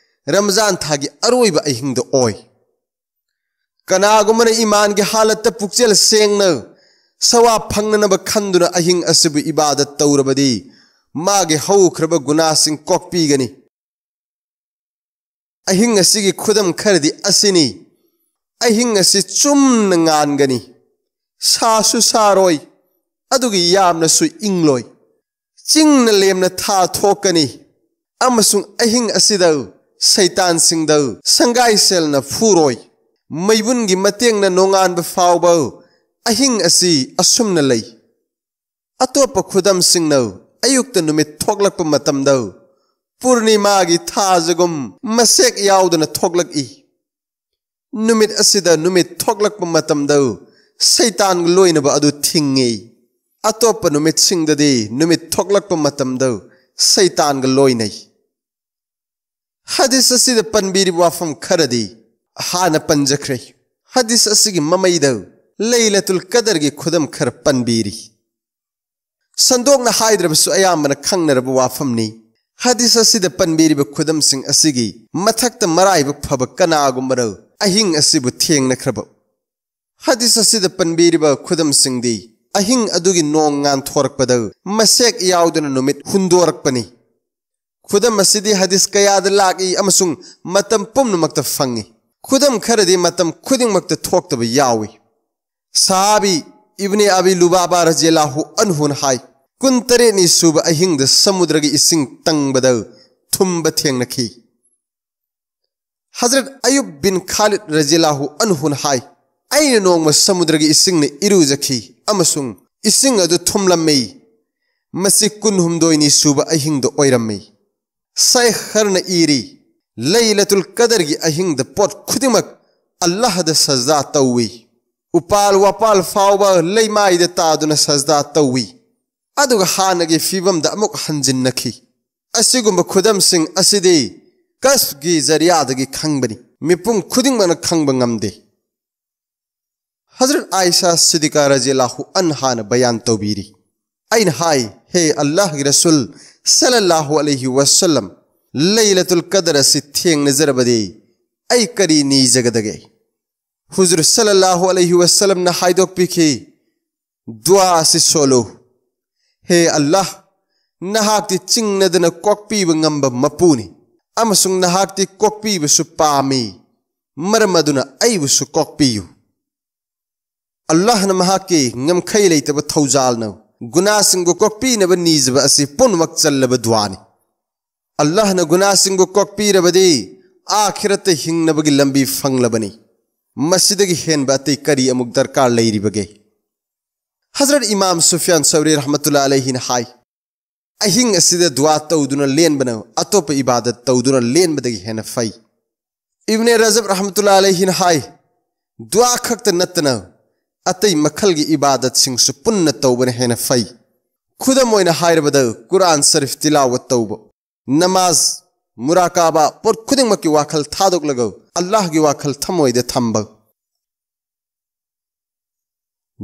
ꯔꯝꯖꯥꯟ ꯊꯥꯒꯤ ꯑꯔꯣꯏꯕ ꯑꯍꯤꯡꯗ ꯑꯣꯏ꯫ ꯀꯅꯥꯒꯨꯝꯕꯅ ꯏꯃꯥꯟꯒꯤ ꯍꯥꯂꯠꯇ ꯄꯨꯛꯆꯦꯜ ꯁꯦꯡꯅ ꯁꯋꯥꯕ ꯐꯪꯅꯅꯕ ꯈꯟꯗꯨꯅ ꯑꯍꯤꯡ ꯑꯁꯤꯕꯨ ꯏꯕꯥꯗꯠ ꯇꯧꯔꯕꯗꯤ, ꯃꯥꯒꯤ ꯍꯧꯈ꯭ꯔꯕ ꯒꯨꯅꯥꯁꯤꯡ ꯀꯣꯛꯄꯤꯒꯅꯤ꯫ ꯑꯍꯤꯡ ꯑꯁꯤꯒꯤ ꯈꯨꯗꯝ ꯈꯔꯗꯤ ꯑꯁꯤꯅꯤ: ꯑꯍꯤꯡ ꯑꯁꯤ ꯆꯨꯝꯅ ꯉꯥꯟꯒꯅꯤ, ꯁꯥꯁꯨ ꯁꯥꯔꯣꯏ, ꯑꯗꯨꯒ ꯌꯥꯝꯅꯁꯨ ꯏꯪꯂꯣꯏ꯫ ꯆꯤꯡꯅ ꯂꯦꯝꯅ ꯊꯥ ꯊꯣꯛꯀꯅꯤ, ꯑꯃꯁꯨꯡ ꯑꯍꯤꯡ ꯑꯁꯤꯗ ꯁꯩꯇꯥꯟꯁꯤꯡꯗ ꯁꯪꯒꯥꯏꯁꯦꯜꯅ ꯐꯨꯔꯣꯏ꯫ ꯃꯩꯕꯨꯟꯒꯤ ꯃꯇꯦꯡꯅ ꯅꯣꯡꯉꯥꯟꯕ ꯐꯥꯎꯕ ꯑꯍꯤꯡ ꯑꯁꯤ ꯑꯁꯨꯝꯅ ꯂꯩ꯫ ꯑꯇꯣꯞꯄ ꯈꯨꯗꯝꯁꯤꯡꯅ ꯑꯌꯨꯛꯇ ꯅꯨꯃꯤꯠ ꯊꯣꯛꯂꯛꯄ ꯃꯇꯝꯗ ꯄꯨꯔꯅꯤꯃꯥꯒꯤ ꯊꯥꯖꯒꯨꯝ ꯃꯁꯦꯛ ꯌꯥꯎꯗꯅ ꯊꯣꯛꯂꯛꯏ꯫ ꯅꯨꯃꯤꯠ ꯑꯁꯤꯗ ꯅꯨꯃꯤꯠ ꯊꯣꯛꯂꯛꯄ ꯃꯇꯝꯗ ꯁꯩꯇꯥꯟꯒ ꯂꯣꯏꯅꯕ ꯑꯗꯨ ꯊꯤꯡꯏ꯫ ꯑꯇꯣꯞꯄ ꯅꯨꯃꯤꯠꯁꯤꯡꯗꯗꯤ ꯅꯨꯃꯤꯠ ꯊꯣꯛꯂꯛꯄ ꯃꯇꯝꯗ ꯁꯩꯇꯥꯟꯒ ꯂꯣꯏꯅꯩ꯫ ꯍꯗꯤꯁ ꯑꯁꯤꯗ ꯄꯟꯕꯤꯔꯤꯕ ꯋꯥꯐꯝ ꯈꯔꯗꯤ ꯍꯥꯟꯅ ꯄꯟꯖꯈ꯭ꯔꯦ꯫ ꯍꯗꯤꯁ ꯑꯁꯤꯒꯤ ꯃꯃꯩꯗ ꯂꯩꯂꯇꯨꯜ ꯀꯗꯔꯒꯤ ꯈꯨꯗꯝ ꯈꯔ ꯄꯟꯕꯤꯔꯤ꯫ ꯁꯟꯗꯣꯛꯅ ꯍꯥꯏꯗ꯭ꯔꯕꯁꯨ ꯑꯌꯥꯝꯕꯅ ꯈꯪꯅꯔꯕ ꯋꯥꯐꯝꯅꯤ꯫ ꯍꯗꯤꯁ ꯑꯁꯤꯗ ꯄꯟꯕꯤꯔꯤꯕ ꯈꯨꯗꯝꯁꯤꯡ ꯑꯁꯤꯒꯤ ꯃꯊꯛꯇ ꯃꯔꯥꯏꯕꯛ ꯐꯕ ꯀꯅꯥꯒꯨꯝꯕꯅ ꯑꯍꯤꯡ ꯑꯁꯤꯕꯨ ꯊꯦꯡꯅꯈ꯭ꯔꯕ꯫ ꯍꯗꯤꯁ ꯑꯁꯤꯗ ꯄꯟꯕꯤꯔꯤꯕ ꯈꯨꯗꯝꯁꯤꯡꯗꯤ ꯑꯍꯤꯡ ꯑꯗꯨꯒꯤ ꯅꯣꯡ ꯉꯥꯟꯊꯣꯔꯛꯄꯗ ꯃꯁꯦꯛ ꯌꯥꯎꯗꯅ ꯅꯨꯃꯤꯠ ꯍꯨꯟꯗꯣꯔꯛꯄꯅꯤ꯫ ꯈꯨꯗꯝ ꯑꯁꯤꯗꯤ ꯍꯗꯤꯁ ꯀꯌꯥꯗ ꯂꯥꯛꯏ ꯑꯃꯁꯨꯡ ꯃꯇꯝ ꯄꯨꯝꯅꯃꯛꯇ ꯐꯪꯏ꯫ ꯈꯨꯗꯝ ꯈꯔꯗꯤ ꯃꯇꯝ ꯈꯨꯗꯤꯡꯃꯛꯇ ꯊꯣꯛꯇꯕ ꯌꯥꯎꯏ꯫ ꯁꯍꯥꯕꯤ ꯏꯕꯅꯦ ꯑꯕꯤ ꯂꯨꯕꯥꯕꯥ ꯔꯖꯤꯌꯜꯂꯥꯍꯨ ꯑꯟꯍꯨꯅ ꯍꯥꯏ, "ꯀꯨꯟꯇꯔꯦꯠꯅꯤ ꯁꯨꯕ ꯑꯍꯤꯡꯗ ꯁꯃꯨꯗ꯭ꯔꯒꯤ ꯏꯁꯤꯡ ꯇꯪꯕꯗ ꯊꯨꯝꯕ ꯊꯦꯡꯅꯈꯤ"꯫ ꯍꯖꯔꯠ ꯑꯌꯨꯕ ꯕꯤꯟ ꯈꯥꯂꯤꯗ ꯔꯖꯤꯌꯜꯂꯥꯍꯨ ꯑꯟꯍꯨꯅ ꯍꯥꯏ, "ꯑꯩꯅ ꯅꯣꯡꯃ ꯁꯃꯨꯗ꯭ꯔꯒꯤ ꯏꯁꯤꯡꯅ ꯏꯔꯨꯖꯈꯤ ꯑꯃꯁꯨꯡ ꯏꯁꯤꯡ ꯑꯗꯨ ꯊꯨꯝꯂꯝꯃꯤ꯫ ꯃꯁꯤ ꯀꯨꯟꯍꯨꯝꯗꯣꯏꯅꯤ ꯁꯨꯕ ꯑꯍꯤꯡꯗ ꯑꯣꯏꯔꯝꯃꯤ"꯫ ꯁꯥꯏꯈ ꯈꯔꯅ ꯏꯔꯤ, "ꯂꯩꯂꯇꯨꯜ ꯀꯗꯔꯒꯤ ꯑꯍꯤꯡꯗ ꯄꯣꯠ ꯈꯨꯗꯤꯡꯃꯛ ꯑꯜꯂꯥꯍꯗ ꯁꯖꯗꯥ ꯇꯧꯏ꯫ ꯎꯄꯥꯜ ꯋꯥꯄꯥꯜ ꯐꯥꯎꯕ ꯂꯩꯃꯥꯏꯗ ꯇꯥꯗꯨꯅ ꯁꯖꯗꯥ ꯇꯧꯏ꯫ ꯑꯗꯨꯒ ꯍꯥꯟꯅꯒꯤ ꯐꯤꯕꯝꯗ ꯑꯃꯨꯛ ꯍꯟꯖꯤꯟꯅꯈꯤ"꯫ ꯑꯁꯤꯒꯨꯝꯕ ꯈꯨꯗꯝꯁꯤꯡ ꯑꯁꯤꯗꯤ ꯀꯁꯕꯒꯤ ꯖꯔꯤꯌꯥꯗꯒꯤ ꯈꯪꯕꯅꯤ, ꯃꯤꯄꯨꯝ ꯈꯨꯗꯤꯡꯃꯛꯅ ꯈꯪꯕ ꯉꯝꯗꯦ꯫ ꯍꯖꯔꯠ ꯑꯥꯏꯁꯥ ꯁꯤꯗꯤꯀꯥ ꯔꯖꯤꯌꯜꯂꯥꯍꯨ ꯑꯟꯍꯥꯅ ꯕꯌꯥꯟ ꯇꯧꯕꯤꯔꯤ, ꯑꯩꯅ ꯍꯥꯏ, "ꯍꯦ ꯑꯜꯂꯥꯍꯒꯤ ꯔꯁꯨꯜ ꯁꯜꯂꯜꯂꯥꯍꯨ ꯑꯂꯩꯍꯤ ꯋꯁꯜꯂꯝ, ꯂꯩꯂꯇꯨꯜ ꯀꯗꯔ ꯑꯁꯤ ꯊꯦꯡꯅꯖꯔꯕꯗꯤ ꯑꯩ ꯀꯔꯤ ꯅꯤꯖꯒꯗꯒꯦ?" ꯍꯨꯖꯨꯔ ꯁꯜꯂꯜꯂꯥꯍꯨ ꯑꯂꯩꯍꯤ ꯋꯁꯜꯂꯝꯅ ꯍꯥꯏꯗꯣꯛꯄꯤꯈꯤ, "ꯗꯨꯋꯥ ꯑꯁꯤ ꯁꯣꯜꯂꯨ, ꯍꯦ ꯑꯜꯂꯥꯍ, ꯅꯍꯥꯛꯇꯤ ꯆꯤꯡꯅꯗꯅ ꯀꯣꯛꯄꯤꯕ ꯉꯝꯕ ꯃꯄꯨꯅꯤ ꯑꯃꯁꯨꯡ ꯅꯍꯥꯛꯇꯤ ꯀꯣꯛꯄꯤꯕꯁꯨ ꯄꯥꯝꯃꯤ, ꯃꯔꯝ ꯑꯗꯨꯅ ꯑꯩꯕꯨꯁꯨ ꯀꯣꯛꯄꯤꯌꯨ"꯫ ꯑꯜꯂꯥꯍꯅ ꯃꯍꯥꯛꯀꯤ ꯉꯝꯈꯩ ꯂꯩꯇꯕ ꯊꯧꯖꯥꯜꯅ ꯒꯨꯅꯥꯁꯤꯡꯕꯨ ꯀꯣꯛꯄꯤꯅꯕ ꯅꯤꯖꯕ ꯑꯁꯤ ꯄꯨꯝꯅꯃꯛ ꯆꯜꯂꯕ ꯗꯨꯋꯥꯅꯤ꯫ ꯑꯜꯂꯥꯍꯅ ꯒꯨꯅꯥꯁꯤꯡꯕꯨ ꯀꯣꯛꯄꯤꯔꯕꯗꯤ ꯑꯥꯈꯤꯔꯠꯇ ꯍꯤꯡꯅꯕꯒꯤ ꯂꯝꯕꯤ ꯐꯪꯂꯕꯅꯤ꯫ ꯃꯁꯤꯗꯒꯤ ꯍꯦꯟꯕ ꯑꯇꯩ ꯀꯔꯤ ꯑꯃꯨꯛ ꯗꯔꯀꯥꯔ ꯂꯩꯔꯤꯕꯒꯦ? ꯍꯖꯔꯠ ꯏꯃꯥꯝ ꯁꯨꯐꯤꯌꯥꯟ ꯁꯧꯔꯤ ꯔꯍꯃꯇꯨꯜꯂꯥ ꯑꯂꯩꯍꯤꯅ ꯍꯥꯏ, ꯑꯍꯤꯡ ꯑꯁꯤꯗ ꯗꯨꯋꯥ ꯇꯧꯗꯨꯅ ꯂꯦꯟꯕꯅ ꯑꯇꯣꯞꯄ ꯏꯕꯥꯗꯠ ꯇꯧꯗꯨꯅ ꯂꯦꯟꯕꯗꯒꯤ ꯍꯦꯟꯅ ꯐꯩ꯫ ꯏꯕꯅꯦ ꯔꯖꯕ ꯔꯍꯃꯇꯨꯜꯂꯥ ꯑꯂꯩꯍꯤꯅ ꯍꯥꯏ, ꯗꯨꯋꯥ ꯈꯛꯇ ꯅꯠꯇꯅ ꯑꯇꯩ ꯃꯈꯜꯒꯤ ꯏꯕꯥꯗꯠꯁꯤꯡꯁꯨ ꯄꯨꯟꯅ ꯇꯧꯕꯅ ꯍꯦꯟꯅ ꯐꯩ꯫ ꯈꯨꯗꯝ ꯑꯣꯏꯅ ꯍꯥꯏꯔꯕꯗ, ꯀꯨꯔꯥꯟ ꯁꯔꯤꯐ ꯇꯤꯂꯥꯋꯠ ꯇꯧꯕ, ꯅꯃꯥꯖ, ꯃꯨꯔꯥꯀꯥꯕꯥ, ꯄꯣꯠ ꯈꯨꯗꯤꯡꯃꯛꯀꯤ ꯋꯥꯈꯜ ꯊꯥꯗꯣꯛꯂꯒ ꯑꯜꯂꯥꯍꯒꯤ ꯋꯥꯈꯜ ꯊꯃꯣꯏꯗ ꯊꯝꯕ꯫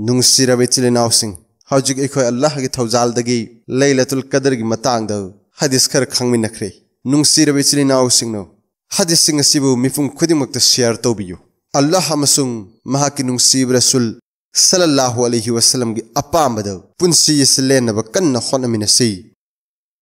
ꯅꯨꯡꯁꯤꯔꯕ ꯏꯆꯤꯜ ꯏꯅꯥꯎꯁꯤꯡ, ꯍꯧꯖꯤꯛ ꯑꯩꯈꯣꯏ ꯑꯜꯂꯥꯍꯒꯤ ꯊꯧꯖꯥꯜꯗꯒꯤ ꯂꯩꯂꯇꯨꯜ ꯀꯗꯔꯒꯤ ꯃꯇꯥꯡꯗ ꯍꯗꯤꯁ ꯈꯔ ꯈꯪꯃꯤꯟꯅꯈ꯭ꯔꯦ꯫ ꯅꯨꯡꯁꯤꯔꯕ ꯏꯆꯤꯜ ꯏꯅꯥꯎꯁꯤꯡꯅ, ꯍꯗꯤꯁꯁꯤꯡ ꯑꯁꯤꯕꯨ ꯃꯤꯄꯨꯝ ꯈꯨꯗꯤꯡꯃꯛꯇ ꯁꯤꯌꯥꯔ ꯇꯧꯕꯤꯌꯨ꯫ ꯑꯜꯂꯥꯍ ꯑꯃꯁꯨꯡ ꯃꯍꯥꯛꯀꯤ ꯅꯨꯡꯁꯤꯕ ꯔꯁꯨꯜ ꯁꯜꯂꯜꯂꯥꯍꯨ ꯑꯂꯩꯍꯤ ꯋꯥꯁꯜꯂꯝꯒꯤ ꯑꯄꯥꯝꯕꯗ ꯄꯨꯟꯁꯤ ꯑꯁꯤ ꯂꯦꯟꯅꯕ ꯀꯟꯅ ꯍꯣꯠꯅꯃꯤꯟꯅꯁꯤ꯫